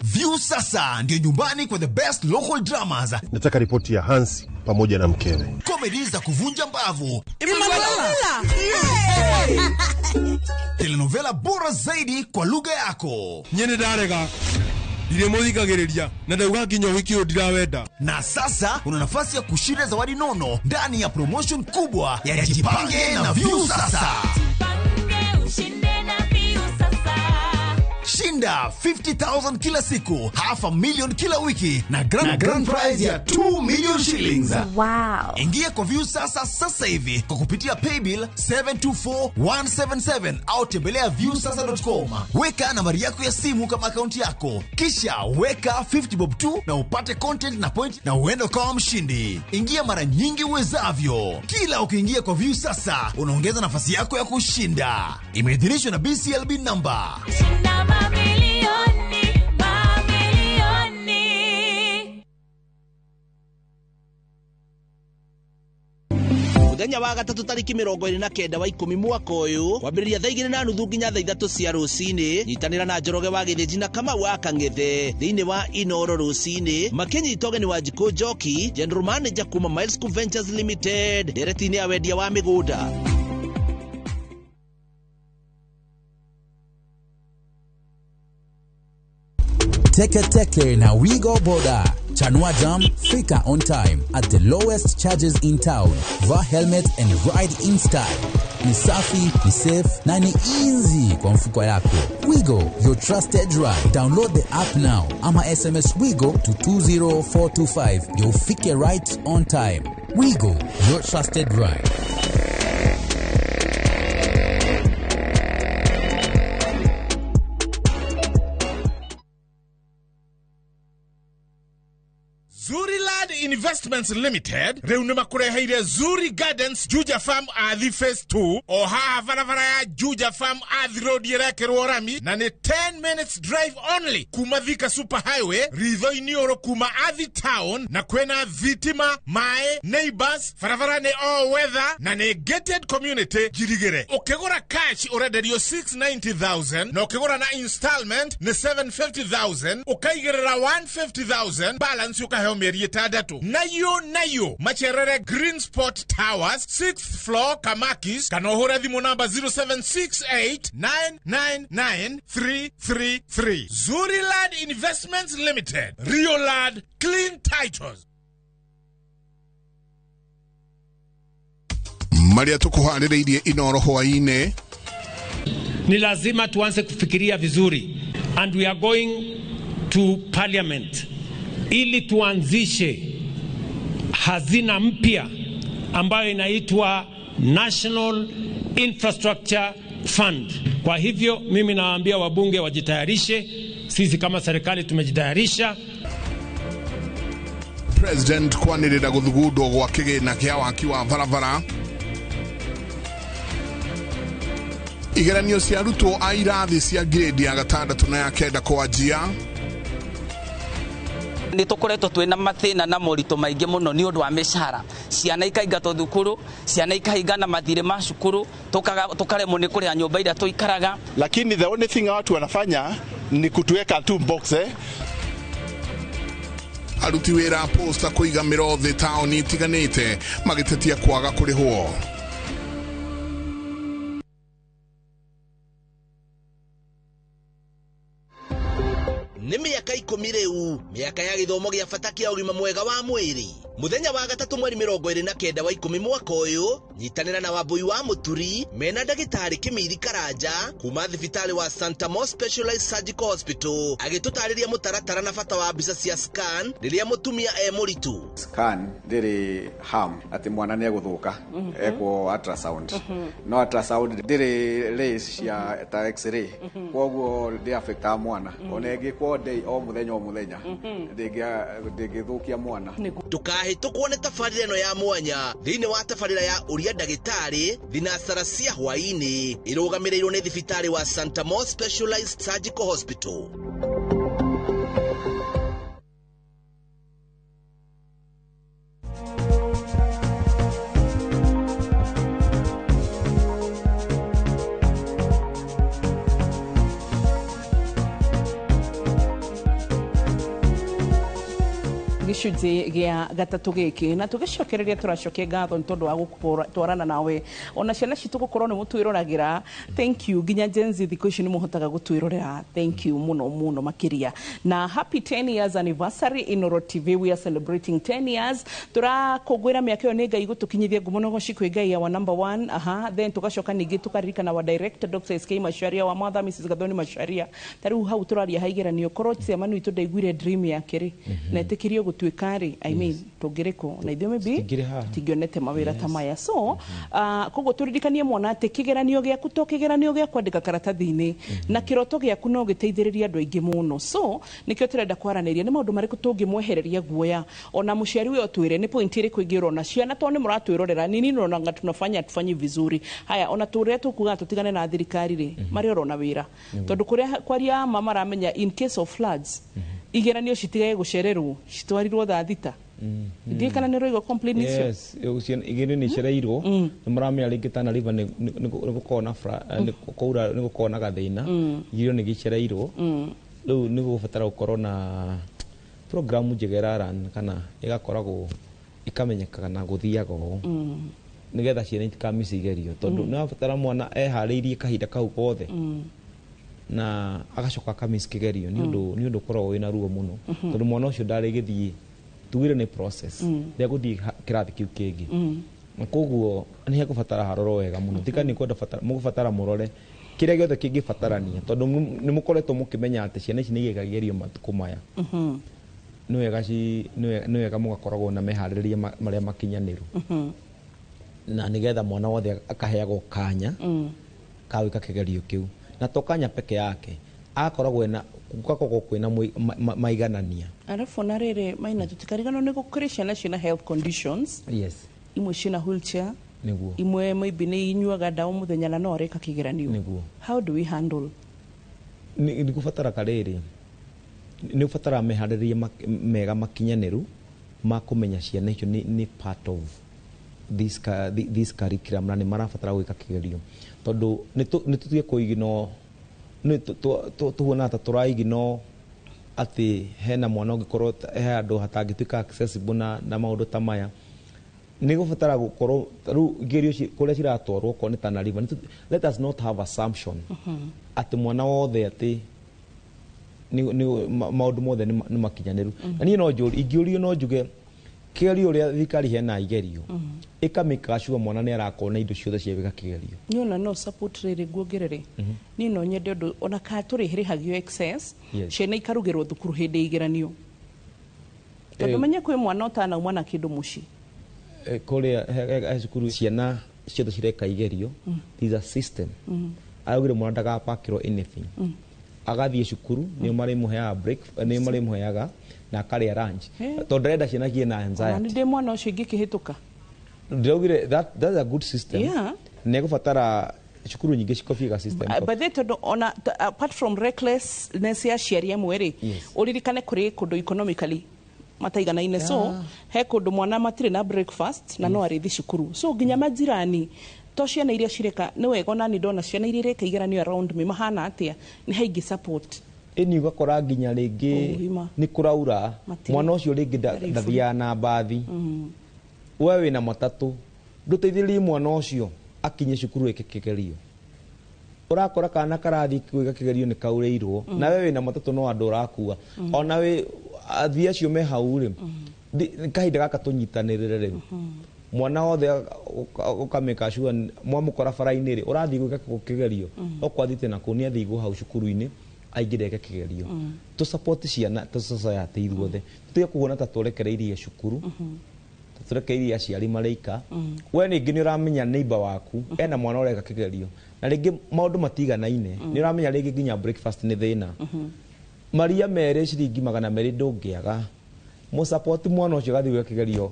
View sasa ndio nyumbani kwa the best local dramas. Nataka ripoti ya Hansi pamoja na mkewe. Comedy za kuvunja mbavu. Telenovela bora zaidi kwa lugha yako. Nyene darega. Na Na sasa una nafasi ya kushinda zawadi nono ndani ya promotion kubwa ya Jipange na View Sasa. Jipange ushinde na View Sasa. Shinda 50,000 kila siku, 500,000 kila wiki na grand prize ya 2 million shillings. Wow. Ingia kwa View Sasa sasa hivi kwa kupitia paybill 724177 au tembelea viewsasa.com. Weka nambari yako ya simu kama akaunti yako. Kisha weka 50 bob tu na upate content na point na uende kama mshindi. Ingia mara nyingi uwezavyo. Kila ukiingia kwa View Sasa unaongeza nafasi yako ya kushinda. Imeidhinishwa na BCLB number. Shinda mamilioni, mamilioni. Mũthenya wa gatatũ tarĩki 29 wa 10 mwaka ũyũ kwambĩrĩria thaa 2:30 nginya thaa 3 cia rũcinĩ nyitanĩra na Njoroge wa Gĩthĩnji na Kamau wa Kang'ethe thĩinĩ wa Inoro rũcinĩ makĩnyita ũgeni wa Njikũ Njoki General Manager kuma Miles Ventures Limited ndereti-inĩ ya wendia wa mĩgũnda. Teke Teke na Wigo Boda. Chanua Jam, fika on time at the lowest charges in town. Vaa helmet and ride in style. Ni safi, ni safe na ni easy kwa mfuko yako. Wigo, your trusted ride. Download the app now. Ama SMS Wigo to 20425. You'll fike right on time. Wigo, your trusted ride. Investments Limited rĩu nĩ makũreheire Zuri Gardens Juja Farm Athi Phase 2 o haha barabara ya Juja Farm Athi Road ĩrekĩrwo rami na nĩ 10 minutes drive only kuma Thika Super Highway ritho-inĩ ũrũ kuma Athi Town na kwĩna thitima maĩ neighbors barabara nĩ all weather na nĩ gated community njirigĩre. Ũkĩgũra cash ũrenderio 690,000 na ũkĩgũra na installment nĩ 750,000 ũkaigĩrĩra 150,000 balance ũkaheo mĩeri 6. Nayo macherere Green Spot Towers 6th floor Kamakis kana ũhũre thimũ namba 0768999333. Zuriland Investments Limited, Riolad Clean Titles. Maria tukuharĩrĩirie Inoro hwaĩ-inĩ. Ni lazima tuanze kufikiria vizuri and we are going to parliament ili tuanzishe hazina mpya ambayo inaitwa National Infrastructure Fund. Kwa hivyo mimi nawaambia wabunge wajitayarishe, sisi kama serikali tumejitayarisha. President kwanĩrĩra gũthugundwo gwa kĩgĩna kĩa waki wa barabara. Igeranio cia arutwo a irathi cia grade ya 6 na ya 9 kwanjia. Nĩ tũkoretwo twĩna mathĩna na moritũ maingĩ mũno nĩ ũndũ wa mĩcara, ciana ikaingatwo thukuru, ciana ikahingana mathirĩ ma cukuru, tũkaremwo nĩ kũrĩha nyũmba iria tũikaraga. Lakini the only thing watu wanafanya ni kutuweka tu box. Aruti wĩra a posta kũiga mĩro thĩ taũni itiganĩte magĩtetia kwaga kũrĩhwo. Nĩ mĩaka 10 rĩu, mĩaka ya gĩthomo gĩa bata kĩa ũgima mwega wa mwĩrĩ. Mũthenya wa gatatũ mweri 29 wa 10 mwaka ũyũ, nyitanĩra na Wambui wa Mũturi mena ndagĩtarĩ Kĩmiri Karanja kuma thibitarĩ wa Santa Mo Specialized Surgical Hospital agĩtũtarĩria mũtaratara na bata wa mbica cia scan rĩrĩa mũtumia e mũritũ. Scan ndĩrĩ harm atĩ mwana nĩ egũthũka ekwo ultrasound, no ultrasound ndĩrĩ rays cia ta x-ray, koguo ndĩ affectaga mwana ona ĩngĩkwo day o mũthenya o mũthenya ndĩngĩthũkia mwana. Ndũkahĩtũkwo nĩ tabarĩra ĩno ya mwanya thĩinĩ wa tabarĩra ya Ũria Ndagĩtarĩ thinacara cia hwaĩ-inĩ ĩrũgamĩrĩirwo nĩ thibitarĩ wa Santa Mo Specialized Surgical Hospital. Gĩcunjĩ gĩa gatatũ gĩkĩ na tũgĩcokereria tũracokia ngatho nĩ tondũ wa gũtwarana nawe ona ciana citũ gũkorwo nĩ mũtwĩroragĩra. Thank you nginya Gen Z thikũ ici nĩ mũhotaga gũtwĩrorera, thank you mũno mũno makĩria. Na happy 10 years anniversary Inooro TV, we are celebrating 10 years. Tũrakũngũĩra mĩaka ĩyo nĩ Ngai gũtũkinyithia ngumo na ũgoci kwĩ Ngai our number 1. Aha, then tũgacoka ningĩ tũkaririkana wa director Dr. SK Macharia, wa mother Mrs. Gathoni Macharia. Ta rĩu hau tũraria haigeranio korwo chairman witũ ndaiguire dream yake rĩ na etĩkĩrio gũtuĩka rĩ, I mean tũngĩrĩkũ na ithuĩ maybe tingĩonete mawĩra ta maya. So koguo tũririkanie mwana atĩ kĩgeranio gĩaku to kĩgeranio gĩa kwandĩka karatathi-inĩ na kĩroto gĩaku no gĩteithĩrĩrie andũ aingĩ mũno. So nĩkĩo tũrenda kwaranĩria nĩ maũndũ marĩkũ tũngĩmwehereria guoya, ona mũciari ũyũ atwĩre nĩ point ĩrĩkũ ĩngĩ ũrona ciana to nĩ mũratwĩrorera nini nĩũrona tunafanya tufanye vizuri. Haya, ona tũrĩa tũkuga tũtigane na thirikari rĩ marĩa ũrona wĩra tondũ kũrĩa kwaria ma maramenya in case of floods igeranio citigage gũcererwo citwarirwo thaa 6. Ndiĩ kana nĩ ũraigua complain icio? Yes, igeranio nĩ icereirwo nĩ maramenya rĩngĩ Tana River nĩ gũkorwo na nĩ gũkorwo na gathĩna, igeranio nĩ gĩcereirwo. Rĩu nĩ gũbatara gũkorwo na programu njega ĩraran kana ĩgakoragwo ĩkamenyekaga na gũthiaga ũũ nĩgetha ciana itikamiss igerio tondũ nĩ wabatara mwana eharĩirie kahinda kau gothe na agacoka akamiss kĩgerio nĩ ũndũ ũkoragwo wĩna ruo mũno tondũ mwana ũcio ndarĩ gĩthiĩ tugire nĩ process rĩa gũthiĩ kĩrathi kĩu kĩngĩ, na koguo nĩ hekũbatara harorwo wega mũno. Tika nĩ kwenda mũgũbatara mũrore kĩrĩa gĩothe kĩngĩbatarania tondũ nĩ mũkoretwo mũkĩmenya atĩ ciana ici nĩ igĩka igerio matukũ maya. Nĩ wega mũgakoragwo na meharĩrĩria marĩa makinyanĩru na nĩgetha mwana wothe akaheagwo kanya ka gwĩka kĩgerio kĩu, na to kanya peke yake akoragwo na gugakorwo kwĩna maiganania. Arabu na rĩrĩ Maina, tũtikariganwo nĩ gũkũrĩ ciana ciĩna health conditions. Yes, imwe ciĩna wheelchair, nĩguo, imwe maybe nĩ inyuaga ndawa mũthenya na no areka kĩgeranio. Nĩguo. How do we handle? Nĩ gũbatara karĩrĩ nĩ gũbatara meharĩrĩria mega makinyanĩru ma kũmenya ciana icio nĩ part of this curriculum na nĩ marabatara gwĩka kĩgerio tondũ nĩ tũtige kũignore, nĩ tũhuona ta tũraignore atĩ hena mwana ũngĩkorwo he handũ hatangĩtuĩka accessible na maũndũ ta maya. Nĩ gũbatara gũkorwo rĩu igerio kũrĩa ciratwarwo okorwo nĩ Tana River, let us not have assumption atĩ mwana wothe atĩ maũndũ mothe nĩ makinyanĩru. Na niĩ no njũrie, ingĩũrio no njuge kĩgerio ũrĩa thirikari hena igerio ĩkamĩkaga sure mwana nĩ arakorwo na indo ciothe cia gwĩka kĩgerio. Niĩ ona no support rĩrĩ nguongerere, niĩ no nyende ũndũ ona kana tũrĩhĩrĩhagio excess ciana ikarugĩrwo thukuru hĩndĩ ya igeranio tondũ menye kwĩ mwana ũtanauma na kĩndũ mũciĩ. Kũrĩa he cukuru ciana ciothe cireka igerio, there is a system. Araugire mwana ndagapakĩrwo anything. Agathiĩ cukuru nĩo marĩmũheaga break, nĩo marĩmũheaga na akarĩa lunch. Tondũ ndarenda ciana ciĩ na anxiety. Ona nĩ ndĩ mwana ũcio ingĩkĩhĩtũka. Ndĩraugire that's a good system. Nĩ egũbatara cukuru nyingĩ cikobiga system. But they tondũ ona apart from recklessness ya aciari amwe rĩ, ũririkane kũrĩ kũndũ economically mataiganaine, so he kũndũ mwana matirĩ na breakfast na no arĩthi cukuru, so nginya majirani to ciana iria cireka nĩ wega. Ona nĩ ndona ciana iria ireka igeranio around me mahana atĩa, nĩ haingĩ support. Ĩni ũgakora nginya rĩngĩ nĩ kũraura, mwana ũcio rĩngĩ ndathiaga na mbathi, we wĩna matatũ, ndũteithĩrĩrie mwana ũcio akinye cukuru eke kĩgerio. Ũrakora kana karathiĩ gwĩka kĩgerio nĩ kaurĩirwo, na we wĩna matatũ no andũ ũrakua. Ona wĩ athii acio me hau rĩ, kahinda gaka tũnyitanĩrĩre rĩu. Mwana wothe ũkamĩka sure mwamũkora bara-inĩ rĩ, ũrathiĩ gwĩka kĩgerio, okorwo athiĩte na kũu nĩ athiĩ hau cukuru-inĩ aingĩre eke kĩgerio. Tũ support ciana ta society ithuothe, tũtige kuona ta tũrekereirie cukuru, tũrekereirie aciari marĩika. We rĩngĩ nĩ ũramenya neighbor waku ena mwana ũreka kĩgerio, na rĩngĩ maũndũ matiganaine, nĩ ũramenya rĩngĩ nginya breakfast nĩ thĩna. Maria merĩ ciringi 200 ndũngĩaga mũsupport mwana ũcio agathiĩ gwĩka kĩgerio,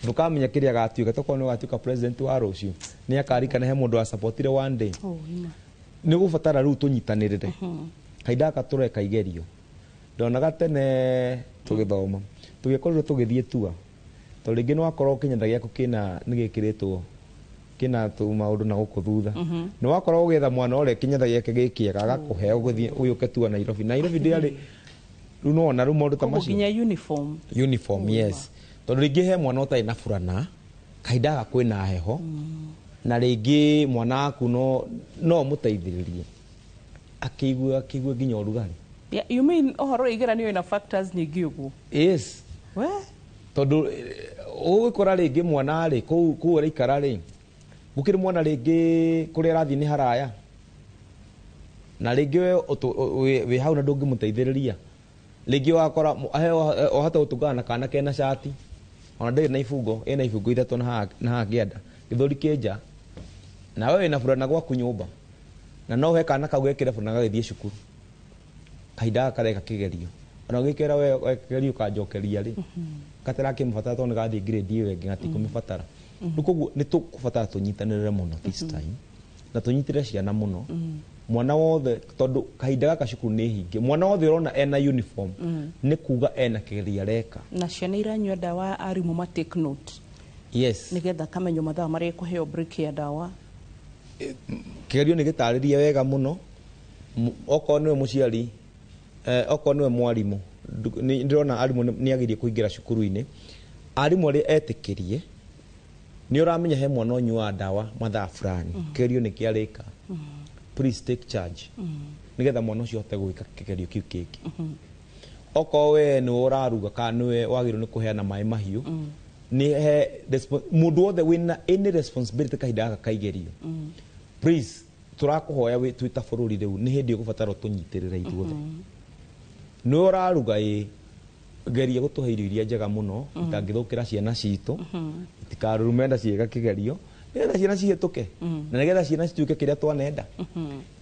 ndũkamenya kĩrĩa agatuĩka. Tokorwo nĩ ũgatuĩka president wa rũciũ, nĩ akarikana he mũndũ wasupportire one day. Nĩ gũbatara rĩu tũnyitanĩrĩre. Kahinda gaka tũreka igerio, ndonaga tene tũgĩthoma tũgĩkorirwo tũgĩthiĩ tua, tondũ rĩngĩ nĩ wakorwo kĩnyatha gĩaku kĩna nĩ gĩkĩrĩtwo kĩna maũndũ na gũkũ thutha, nĩ wakorwo ũgĩetha mwana ũrĩa kĩnyatha gĩake gĩ kĩega agakũhe ũgũthiĩ ũyũke tua Nairobi. Nairobi ndĩarĩ rĩu nĩwona rĩu maũndũ ta macio. Nginya uniform. Uniform, yes. Tondũ rĩngĩ he mwana ũtarĩ na burana, kahinda gaka kwĩna heho, na rĩngĩ mwana waku no ũmũteithĩrĩrie akĩigue nginya ũrugarĩ. Yeah, you mean ũhoro wa igeranio ina factors nyingĩ ũguo? Yes. We? Tondũ ũgũkora rĩngĩ mwana rĩ kũu araikara rĩ, gũkĩrĩ mwana rĩngĩ kũrĩa arathiĩ nĩ haraya, na rĩngĩ we wĩ hau na ndũngĩmũteithĩrĩria. Rĩngĩ wakora wahota gũtũngana na kana kena cati, ona ndĩrĩ na ibungo, ĩna ibungo ithatũ na haha kĩanda, gĩthũri kĩ nja, na we wĩna burana gwaku nyũmba, na no ũhe kana kau gekĩre burana gagĩthiĩ cukuru. Kahinda gaka kareka kĩgerio, ona ũgĩkĩra we kĩgerio ũkanjokeria rĩ, gatarakĩmũbatara tondũ nĩ gathiĩ grade ĩyo ĩngĩ gatikũmĩbatara. Rĩu koguo nĩ tũkũbatara tũnyitanĩrĩre mũno this time, na tũnyitĩrĩre ciana mũno. Mwana wothe, tondũ kahinda gaka cukuru nĩ hinge, mwana wothe ũrona ena uniform nĩ kuga ena kĩgerio areka. Na ciana iranyua ndawa arimũ ma take note. Yes. Nĩgetha kamenyo mathaa marĩa ĩkũheo break ya ndawa. Kĩgerio nĩ gĩtarĩrie wega mũno. Okorwo nĩwe mũciari, okorwo nĩwe mwarimũ, ndĩrona arimũ nĩ agerie kũingĩra cukuru-inĩ. Arimũ arĩa etĩkĩrie, nĩ ũramenya he mwana ũnyuaga ndawa mathaa fulani, kĩgerio nĩ kĩarĩka. Please take charge. Nĩgetha mwana ũcio ahote gwĩka kĩgerio kĩu kĩngĩ. Okorwo we nĩwe ũraruga kana nĩwe wagĩrĩirwo nĩ kũheana maĩ mahiũ, nĩ he mũndũ wothe wĩna any responsibility kahinda gaka ka igerio. Please, tũrakũhoya twĩ ta bũrũri rĩu nĩ hĩndĩ ũgũbatara tũnyitĩrĩre ithuothe. Nĩwe ũraruga ĩ, geria gũtũhe irio iria njega mũno itangĩthũkĩra ciana citũ, itikarũrume nda ciĩka kĩgerio, nĩgetha ciana cihĩtũke, na nĩgetha ciana cituĩke kĩrĩa twanenda.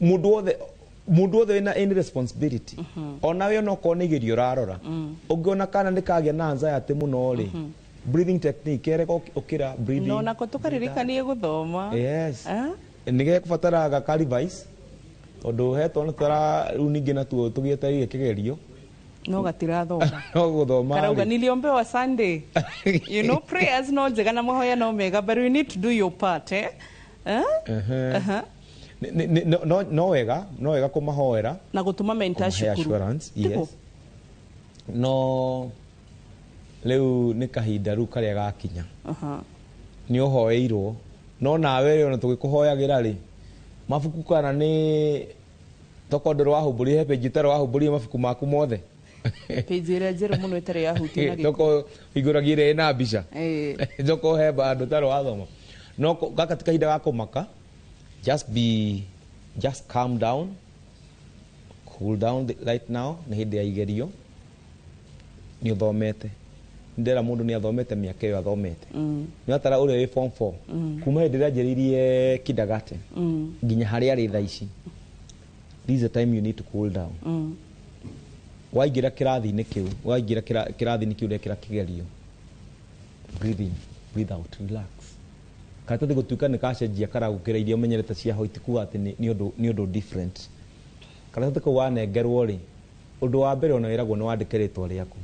Mũndũ wothe wĩna any responsibility, ona we onokorwo nĩ igerio ũrarora, ũngĩona kana nĩ kagĩa na anxiety mũno rĩ, breathing technique kere ũkĩra breathing. No nako tũkaririkanie gũthoma. Yes. Nĩ gegũbatara gaka revise, tondũ he twana tũra rĩu ningĩ natuo tũgĩetereire kĩgerio no gatirathoma. No gũthoma. Karauga niliombewa Sunday. You know, prayers no njega na mahoya no mega, but we need to do your part, eh? No wega, no wega kũmahoera na gũtũma mentor cukuru. Assurance, yes. No rĩu nĩ kahinda rĩu karĩa gakinya. Nĩ ũhoeirwo, no nawe ona tũgĩkũhoyagĩra rĩ, mabuku kana nĩ tokorwo ndũrĩ wahũmbũria he page ũtarĩ wahũmbũria mabuku maku mothe. Page ĩrĩa njerũ mũno ĩtarĩ yahutio na gĩko. Tokorwo hingũragia ĩrĩa ĩna mbica. Tokorwo he handũ ũtarĩ wathoma. No gaka ti kahinda ga kũmaka. Just calm down, cool down right now. Nĩ hĩndĩ ya igerio, nĩ ũthomete. Ndera mundu ni athomete miaka iyo athomete. Ni atara uria wi form 4. Kuma hindi ria njiririe kindergarten. Nginya haria ari thaa ici. This is the time you need to cool down. Waingira kirathi-inĩ kĩu, waingira kirathi-inĩ kĩu ũrekĩra kĩgerio. Breathe in, breathe out, relax. Karatathi gũtuĩka nĩ kacenjia karagũkĩra iria ũmenyerete cia ho itikuga atĩ nĩ ũndũ different. Karatathi kau wanengerwo rĩ, ũndũ wa mbere ona wĩragwo nĩ wandĩke rĩtwa rĩaku.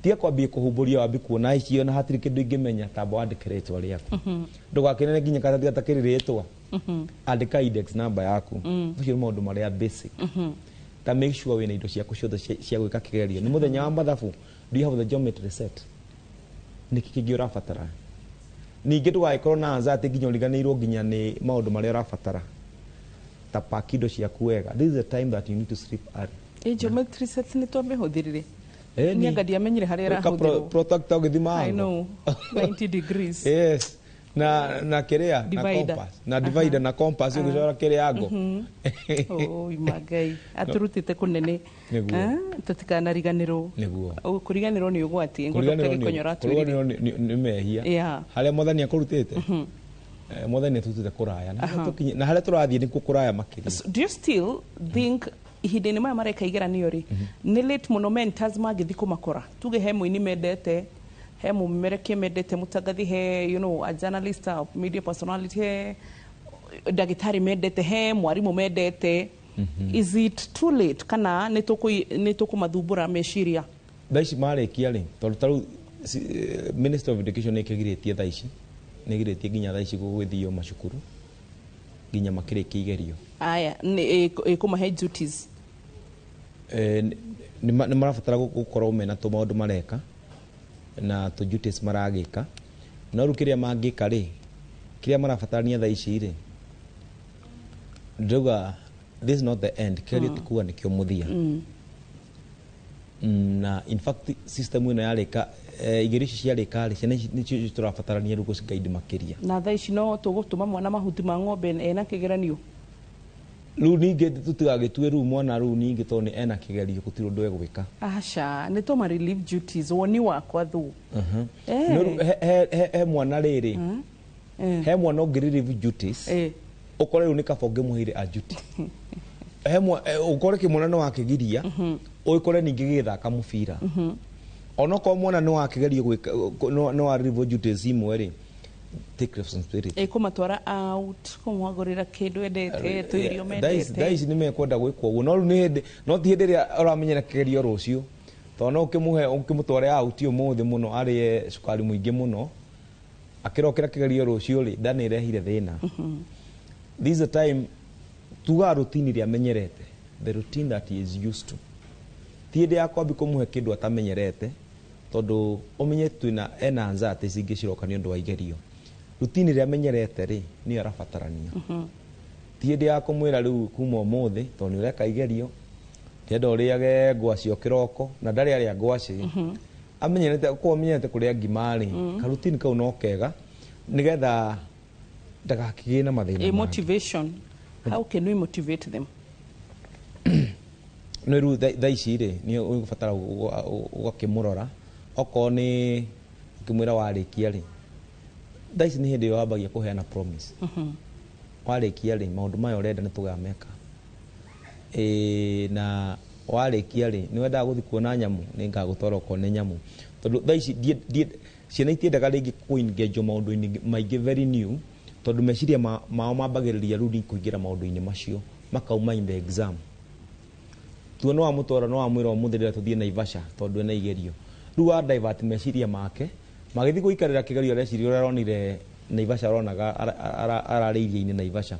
Tiga kwambia kũhumbũria wambie kuona icio na hatirĩ kĩndũ ingĩmenya, tamba wandĩke rĩtwa rĩaku. Ndũgakĩnene nginya karatathi gatakĩrĩ rĩtwa. Andĩka index number yaku. Macio nĩ maũndũ marĩa basic. Ta make sure wĩna indo ciaku ciothe cia gwĩka kĩgerio. Nĩ mũthenya wa mathabu, do you have the geometry set? Nĩkĩ kĩngĩ ũrabatara? Ningĩ ndũgagĩkorwo na anxiety nginya ũriganĩirwo nginya nĩ maũndũ marĩa ũrabatara. Ta pack indo ciaku wega. This is the time that you need to sleep early. Geometry set nĩ twamĩhũthĩrire. Niĩ anga ndiamenyire harĩa ĩrahũthĩrwo. Protector ũgĩthima I know, 90 degrees. Yes. Na kĩrĩa, na compass, na divider na compass ũgĩcora kĩrĩa ango. Oh, imagai. Aturutite kunene. Tutikanariganĩrwo. Nĩguo. Kũriganĩrwo nĩ ũgwati, ngũndũ gĩkonyora twĩrire. Kũriganĩrwo nĩ mehia. Harĩa Mwathani akũrutĩte. Mwathani atũrutĩte kũraya. Na harĩa tũrathiĩ nĩkuo kũraya makĩria. Do you still think ihinda-inĩ maya mareka igeranio rĩ, nĩ late mũno mentors mangĩthiĩ kũmakora? Tuge he mũini mendete, he mũmerekia mendete, mũtangathi, he you know, a journalist, a media personality, he ndagĩtarĩ mendete, he mwarimũ mendete. Is it too late kana nĩ tũkũmathumbũra meciria? Thaa ici marĩkia rĩ, tondũ ta rĩu Minister of Education nĩ ĩkĩgirĩtie thaa ici, nĩ ĩgirĩtie nginya thaa ici gũgĩthio macukuru nginya makĩrĩkia igerio. Aya, nĩ ĩkũmahe duties. Nĩ marabatara gũkorwo mena tũmaũndũ mareka na tũ duties maragĩka. No rĩu kĩrĩa mangĩka rĩ, kĩrĩa marabatarania thaa ici rĩ, ndĩrauga this is not the end. Kĩgerio ti kuga nĩkĩo mũthia. Na in fact system ĩno yarĩka, igerio ici ciarĩka rĩ, ciana ici nĩcio tũrabatarania rĩu gũcigaidi makĩria. Na thaa ici no tũgũtũma mwana mahuti ma ng'ombe ena kĩgeranio? Rĩu ningĩ tũtigagĩtue rĩu mwana rĩu ningĩ tondũ nĩ ena kĩgerio gũtirĩ ũndũ egwĩka. Aca, nĩ tũma relieve duties, woni wakwa thu. No rĩu he mwana rĩrĩ, he mwana ũngĩ relieve duties, ũkore rĩu nĩ kaba ũngĩmũheire a duty. He ũkore kĩmwana nĩ wakĩgiria, ũkore ningĩ gĩgĩthaka mũbira. Onokorwo mwana nĩ wakĩgerio gwĩka, nĩ wa relieve duties imwe rĩ, take responsibility. Kũmatwara out, kũmwagũrĩra kĩndũ endete, tũirio mendete. Thaa ici nĩ mekwenda gwĩkwo ũguo, no rĩu nĩ hĩndĩ, no ti hĩndĩ ĩrĩa ũramenyera kĩgerio rũciũ. Tondũ no ũkĩmũhe, ũkĩmũtware out ũmũthĩ mũno arĩe cukari mũingĩ mũno, akĩrokera kĩgerio rũciũ rĩ, nda nĩ ĩrehire thĩna. This is the time tugaga routine ĩrĩa amenyerete, the routine that he is used to. Ti hĩndĩ ya kwambia kũmũhe kĩndũ atamenyerete, tondũ ũmenye twĩna ena anxiety cingĩ ciroka nĩ ũndũ wa igerio. Routine ĩrĩa amenyerete rĩ, nĩyo arabatarania. Ti hĩndĩ ya kũmwĩra rĩu kuma ũmũthĩ, tondũ nĩ ũreka igerio, ndĩrenda ũrĩage ngwacĩ o kĩroko, na ndarĩ arĩa ngwacĩ. Amenyerete, okorwo amenyerete kũrĩa ngima rĩ, karutini kau no kega, nĩgetha ndagakĩgĩe na mathĩna mangĩ. Motivation. How can we motivate them? No rĩu thaa ici rĩ, nĩ ũgũbatara ũgakĩmũrora, okorwo nĩ ũkĩmwĩra warĩkia rĩ, thaa ici nĩ hĩndĩ ĩyo wambagia kũheana promise. Warĩkia rĩ, maũndũ maya ũrenda nĩ tũgameka. Na warĩkia rĩ, nĩ wendaga gũthiĩ kuona nyamũ, nĩ ngagũtwara ũkone nyamũ. Tondũ thaa ici ciana itiendaga rĩngĩ kũ-engage maũndũ-inĩ maingĩ very new, tondũ meciria mao mambagĩrĩria rĩu nĩ kũingĩra maũndũ-inĩ macio, makauma in the exam. Tuo no wamũtwara, no wamwĩra ũmũthĩ ndĩrenda tũthiĩ Naivasha tondũ ena igerio. Rĩu wa divert meciria make, magĩthiĩ gũikarĩra kĩgerio areciria ũrĩa aronire Naivasha, aronaga ararĩ iria-inĩ Naivasha.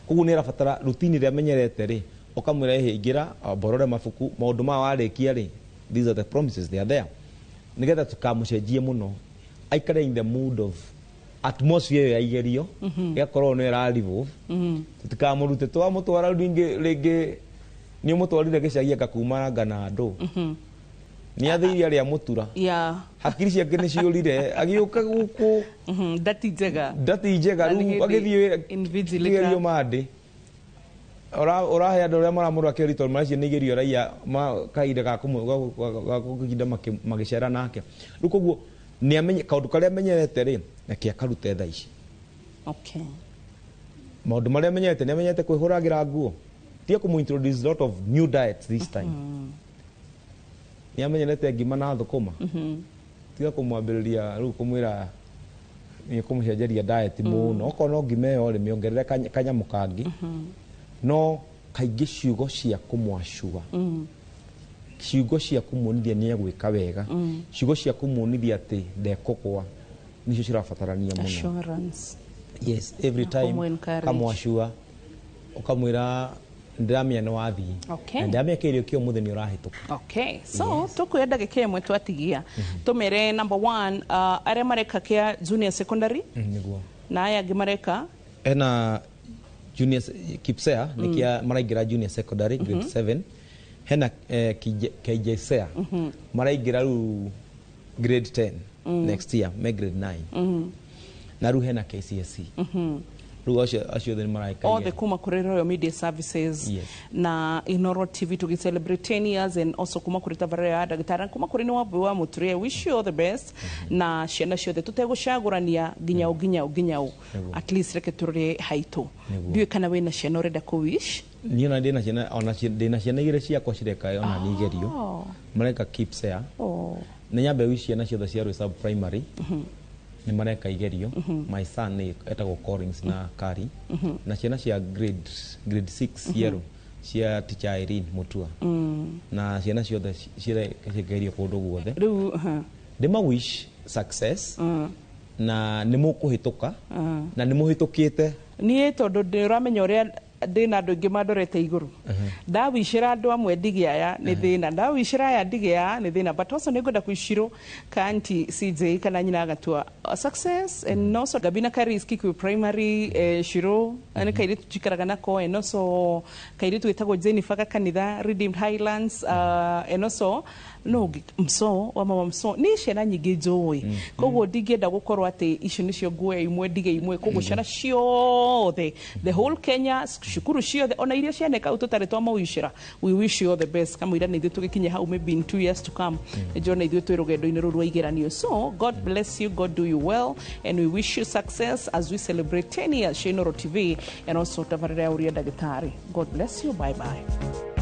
Koguo nĩ arabatara routine ĩrĩa amenyerete rĩ, ũkamwĩra ĩhĩ ingĩra, mborore mabuku, maũndũ maya warĩkia rĩ, these are the promises, they are there. Nĩgetha tũkamũcenjie mũno, aikare in the mood of atmosphere ya igerio, ĩgakorwo nĩ ĩra revolve. Tũtikamũrute, twamũtwara rĩngĩ rĩngĩ nĩ ũmũtwarire gĩcagi akakuma na andũ. Nĩ athĩire arĩa mũtura. Hakiri ciake nĩ ciũrire, agĩũka gũkũ. Ndati njega. Ndati njega, rĩu agĩthiĩ kĩgerio mandĩ. Ũrahe andũ arĩa maramũrora kĩgerio tondũ maracio nĩ igerio raia kahinda ga kũhinda magĩcera nake. Rĩu koguo Nĩ amenye kaũndũ karĩa amenyerete rĩ, reke akarute thaa ici. Maũndũ marĩa amenyerete, nĩ amenyerete kwĩhũragĩra nguo, tiga kũmũ introduce lot of new diets this time. Nĩ amenyerete ngima na thũkũma, tiga kũmwambĩrĩria rĩu kũmwĩra nĩ kũmũcenjeria diet mũno. Okorwo no ngima ĩyo rĩ, mĩongerere kanyamũ kangĩ. No kaingĩ ciugo cia kũmwacua, ciugo cia kũmuonithia nĩ egwĩka wega, ciugo cia kũmuonithia atĩ ndekũgwa, nĩcio cirabatarania mũno. Assurance. Yes, every Na time kũmũ-encourage. Kamwacua, ũkamwĩra ndĩramenya nĩ wathiĩ na ndĩramenya kĩgerio kĩa ũmũthĩ nĩ ũrahĩtũka. Okay, so tukuya ndagĩka ĩmwe twatigia, tũmere number one, arĩa mareka kĩa junior secondary Nĩguo. na aya angĩ mareka Hena junior KPSEA, nĩ kĩa maraingĩra junior secondary grade 7. Hena KJSEA, maraingĩra rĩu grade 10 next year, me grade 9. Na rĩu hena KCSE. Rĩu acio othe nĩ maraika Othe kuma kũrĩ Royal Media Services na Inoro TV tugi celebrate 10 years, and also kuma kũrĩ tabarĩra ya ndagĩtarĩ na kuma kũrĩ nĩ Wambui wa Mũturia. Wish you all the best na ciana ciothe, tũtegũcagũrania nginya ũ nginya ũ nginya ũ. At least reke tũrore haitũ. Ndiũĩ kana wĩna ciana ũrenda kũ wish. Niĩ ona ndĩna ciana, ona ndĩna ciana igĩrĩ ciakwa cireka ona nĩ igerio. Mareka KPSEA. Nĩ nyambe wish ciana ciothe cia Roysambu Primary nĩ mareka igerio. My son nĩ etagwo Collins na Kari, na ciana cia grade 6 yellow cia teacher Irene Mutua, na ciana ciothe cireka igerio kũndũ guothe. Rĩu Ndĩma wish success na nĩ mũkũhĩtũka na nĩ mũhĩtũkĩte. Niĩ tondũ ndĩramenya ũrĩa ndĩna andũ aingĩ mandorete igũrũ, ndawicĩra andũ amwe ndige aya nĩ thĩna, ndawicĩra aya ndige aya nĩ thĩna, but also nĩngwenda kwicirwo ka aunty CJ kana nyina agatua success, and also Gabina Karis Kikuyu Primary, Shiro nĩ kairĩtu njikaraga nako, and also kairĩtu gĩtagwo Jennifer kanitha Redeemed Highlands, and also no mso wa mama mso, nĩ ciana nyingĩ njũĩ, koguo ndingĩenda gũkorwo atĩ icio nĩcio nguoya imwe ndige imwe. Koguo ciana ciothe, the whole Kenya, cukuru ciothe, ona iria cianeka u tũtarĩ twamawicĩra, we wish you all the best. Kamũira nĩ ithuĩ tũgĩkinye hau, maybe in 2 years to come, nĩnjona ithuĩ twĩ rũgendo-inĩ rũrũ rwa igeranio. So God bless you, God do you well, and we wish you success as we celebrate 10 years Inooro TV and also tabarĩra ya Ũria Ndagĩtarĩ. God bless you, bye bye.